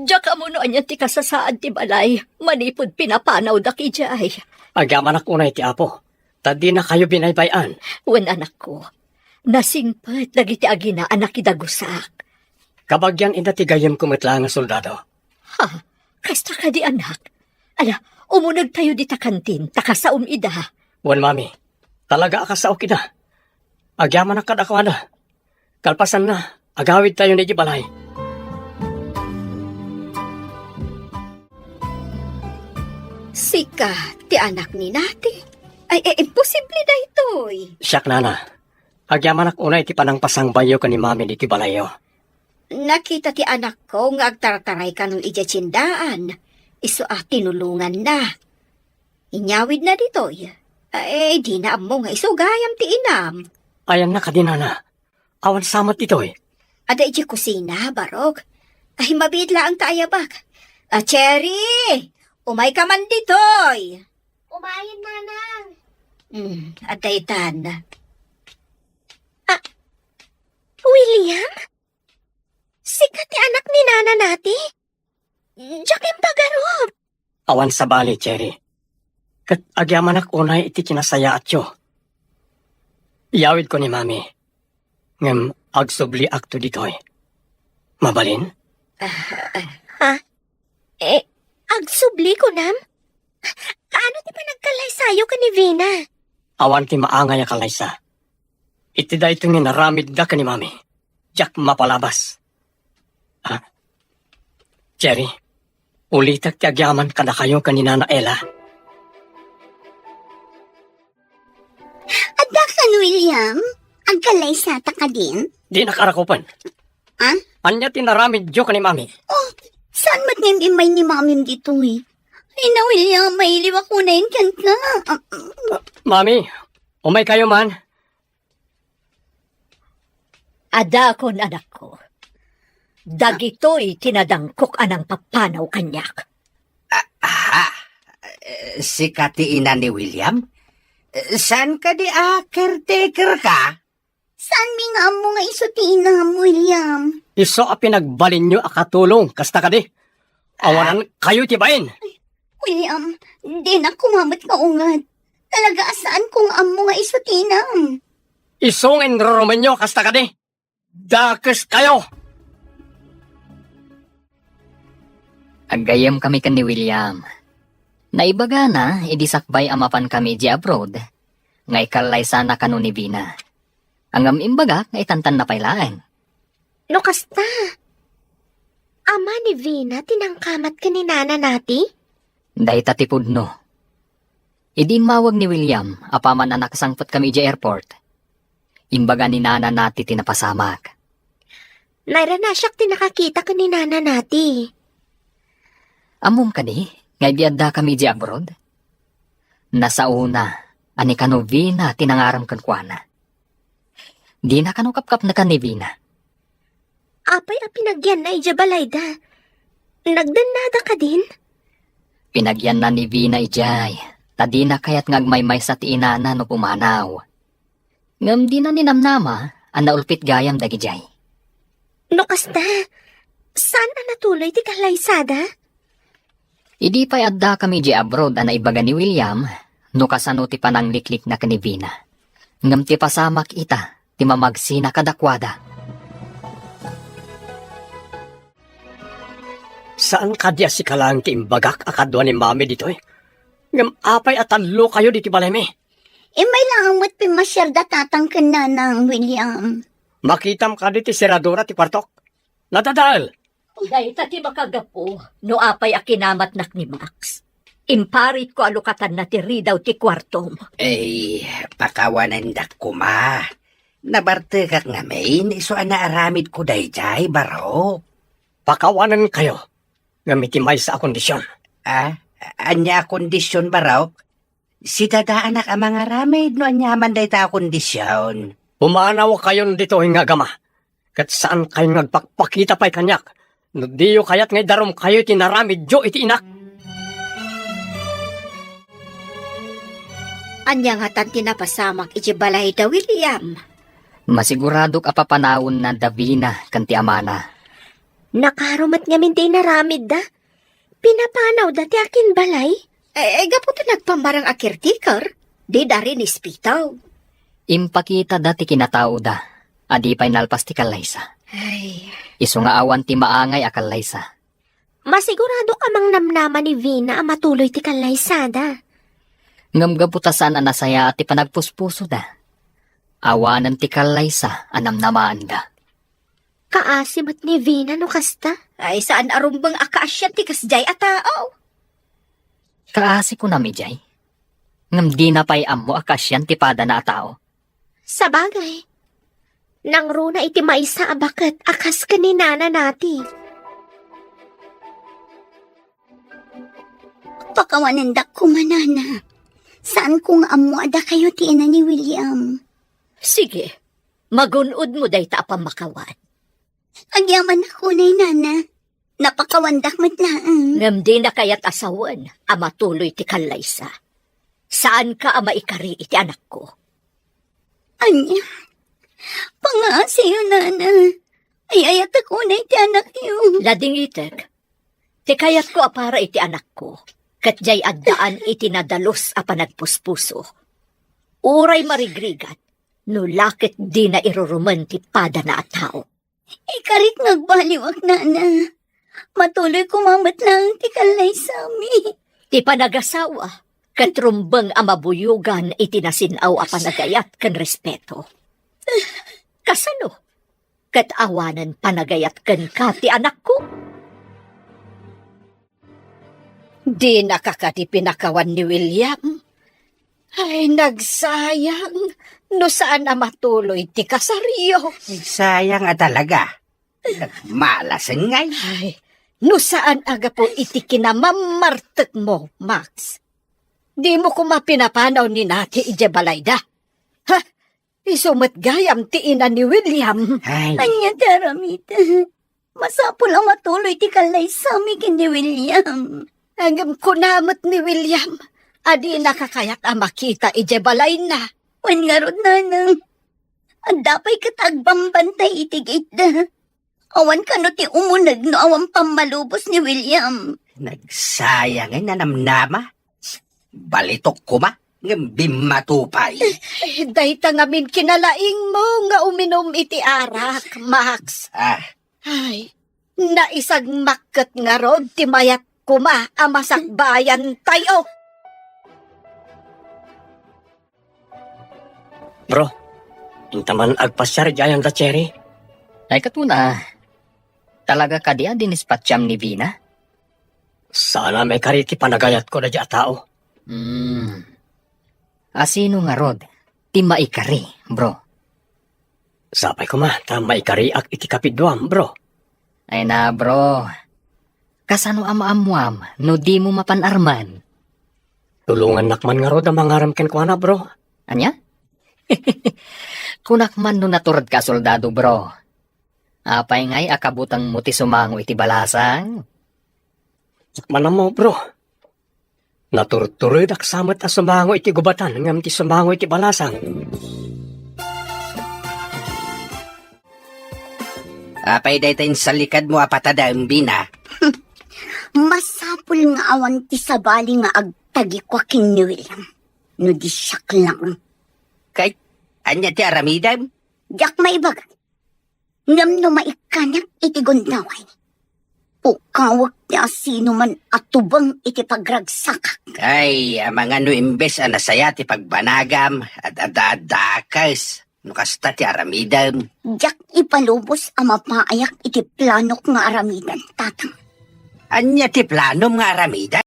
Diak ammo no anian ti kasasaad ti balay manipud pinapanawdak idiay. Agyamanak unay ti Apo, ta dinakayo binaybay-an. Wen, anakko, nasingpet dagiti agina a nakidagusak. Kabagian ida ti gayyemko met laeng a soldado. Ha? Kasta kadi, anak? Ala, umunegtayo dita kantin, ta kasaom ida. Wen, Mami, talaga a kasaok ida. Agyamanak kadakuada. Kalpasanna, agawidtayon iti balay. Sika ti anak ni Nati? Ay, eh, imposible daytoy. Siak, nana. Agyamanak unay iti panangpasangbayyo ken ni Mami ditoy balayyo. Nakita ti anakko nga agtartaray kanon idiay tiendaan. Isu a tinulonganna. Inyawidna ditoy. Ay, dina ammo nga isu gayam ti inam. Ayanna kadi, nana? Awan sa met ditoy. Adda idiay kusina, barok. Ay, mabiit laeng ta ayabak. A, Cherry! Umayka man ditoy! Umayen, nanang. Hmm, adda itan. Ah, William? Sika ti anak ni Nana Nati? Diak impagarup. Awan sabali, Cherry. Ket agyamanak unay iti kinasayaatyo. Iyawidko ni Mami. Ngem agsubliakto ditoy. Mabalin? Ha? Eh, agsubli, kunam? Kaano ti panagkallaysayo ken ni Vina? Awan ti maangay a kallaysa. Iti daytoy nga inaramidda ken ni Mami, diak mapalabas. Ah, Cherry, ulitek ti agyaman kadakayo ken ni Nana Ella. Adda kan, William? Agkallaysata kadin? Dinak arakupen. Ah? Ania ti naramidyo ken ni Mami? Oh, saan met nga immay ni Mamim ditoy? Ay na, William, mailiwak unayen kenka. Ah, ah. Mami, umaykayo man. Adakon, anakko. Dagitoy ti nadangkok a nangpapanaw kaniak. Ah, ah, eh, sika ti ina ni William? Eh, saan kadi a caretaker ka? Saanmi nga ammo nga isu ti inam, William? Isu a pinagbalinyo a katulong, kasta kadi? Awanan kayo ti bain. William, dinak kumamet nga unget. Talaga a saanko nga ammo nga isu ti inam. Isu nga inrurumenyo, kasta kadi? Dakes kayo! Aggayyem kami ken ni William. Naibagana idi sakbay a mapan kami idiay abroad, nga ikallaysana kano ni Vina. Ngem imbagak nga itantanna pay laeng. No kasta, ama ni Vina ti nangkamat ken ni Nana Nati? Dayta ti pudno. Idi immawag ni William, apaman a nakasangpet kami idiay airport, imbaga ni Nana Nati ti napasamak. Nairanasiak ti nakakita ken ni Nana Nati. Ammom kadi nga idi addakami idiay abroad? Nasaona a ni kano Vina ti nangaram kenkuana. Dina kano kapkapnekan ni Vina. Apay a pinagyanna idiay balayda? Nagdennada kadin? Pinagyanna ni Vina idiay, ta dina kayat nga agmaymaysa ti inana no pumanaw. Ngem dina ninamnama a naulpit gayam dagidiay. No kasta, saan a natuloy ti kallaysada? Idi pay addakami idiay abroad a naibaga ni William no kasano ti panangliklikna ken ni Vina. Ngem ti pasamak ita ti mamagsina kadakuada. Saan kadi a sika laeng ti imbagak a kadua ni Mami ditoy? Ngem apay a tallokayo ditoy balaymi? Immay laeng met pimmasiarda tatang ken nanang, William. Makitam kadi ti seradura ti kuartok? Nadadael. Dayta ti makagapu no apay a kinamatnak ni Max. Imparitko a lukatanna ti ridaw ti kuartom. Ay, pakawanendak koma. Nabartekak ngamin isu a naaramidko daydiay, Barok. Pakawanenkayo, ngem iti maysa a kondisyon. Ah, ania a kondisyon, Barok? Sidadaanak a mangaramid no aniaman dayta a kondisyon. Pumanawkayon ditoy nga agama, ket saankayon nga agpakpakita pay kaniak no diyo kayat nga idarumkayo iti naramidyo iti inak. Ania ngatan ti napasamak iti balayda, William? Masiguradok a papanawenna da Vina ken ti amana. Nakaro met ngamin ti inaramidda. Pinapanawda ti akinbalay? Eh, eh, gapu ta nagpammarang a caretaker, dida rinispitaw. Impakitada ti kinataoda a di pay nalpas ti kallaysa. Ay. Isu nga awan ti maangay a kallaysa. Masiguradok a mangnamnama ni Vina a matuloy ti kallaysada. Ngem gapu ta saan a nasayaat ti panagpuspusoda, awanen ti kallaysa a namnamaanda. Kaasi met ni Vina no kasta. Ay, saan a rumbeng a kaasian ti kasdiay a tao. Kaasi kunam idiay. Ngem dina pay ammo a kaasian ti padana a tao. Sabagay, nangruna iti maysa a baket a kas ken ni Nana Nati. Pakawanendak koma, Nana. Saanko nga ammo a dakayo ti ina ni William. Sige, magun-odmo dayta a pammakawan. Agyamanak unay, Nana. Napakawandak met laeng. Ngem dina kayat a sawen a matuloy ti kallaysa. Saanka a maikari iti anakko. Ania? Pangaasiyo, Nana. Ay-ayatek unay ti anakyo. Ladingitek. Ti kayatko a para iti anakko, ket diay addaan iti nadalus a panagpuspuso. Uray marigrigat, no la ket dina irurumen ti padana a tao. Ikarik nga agbaliwak, Nana. Matuloy koma met laeng ti kallaysami. Ti panagasawa ket rumbeng a mabuyogan iti nasin-aw a panagayat ken respeto. Kasano? Ket awanen panagayat kenka ti anakko? Dinaka kadi pinakawan ni William? Ay, nagsayang. No saan a matuloy ti kasaryo. Nagsayang a talaga. Nagmalasengngay. Ay, no saan a gapu iti kinamammartekmo, Max. Dimo koma pinapanaw ni Nati idiay balayda. Ha? Isu met gayam ti ina ni William. Ay. Ania ti aramid? Masapul a matuloy ti kallaysami ken ni William. Ngem kuna met ni William a dina kakayat a makita idiay balayna. Wen ngarud, nanang, adda pay ket agbambantay iti gate-da. Awan kano ti umuneg no awan pammalubos ni William. Nagsayang a nanamnama. Balitok koma, ngem bimmato pay. Eh, dayta ngamin kinalaingmo nga uminum iti arak, Max. Ah. Ay, naisagmak ket ngarud ti mayat koma a masakbayantayo. Bro, inta man agpasiar idiay ayan da Cherry? Ay, katuna, talaga kadi a dinispatcham ni Vina? Saan a maikari ti panagayatko daydiay a tao. Hmm. A sino ngarud ti maikari, bro? Sapay koma ta maikariak iti kapiduam, bro. Ay na, bro. Kasano a maammuam no dimo mapan-arman? Tulongannak man ngarud a mangaram kenkuana, bro. Ania? Kunak man no naturedka a soldado, bro. Apay ngay a kabutengmo ti sumango iti balasang? Diak man ammo, bro. Naturturedak sa met a sumango iti gubatan ngem ti sumango iti balasang. Apay dayta insalikadmo a patadem, Vina? Masapul nga awan ti sabali nga agtagikua ken ni William no di siak lang. Kay, ania ti aramidem? Diak maibaga. Ngem no maikkanak iti gundaway, pukawek ti asinoman a tubeng iti pagragsakak. Ay, amangan no imbes a nasaya ti pagbanagam, ad-adda-addakes, no kasta ti aramidem. Diak ipalubos a mapaayak iti planok nga aramiden, tatang. Ania ti planom nga aramiden?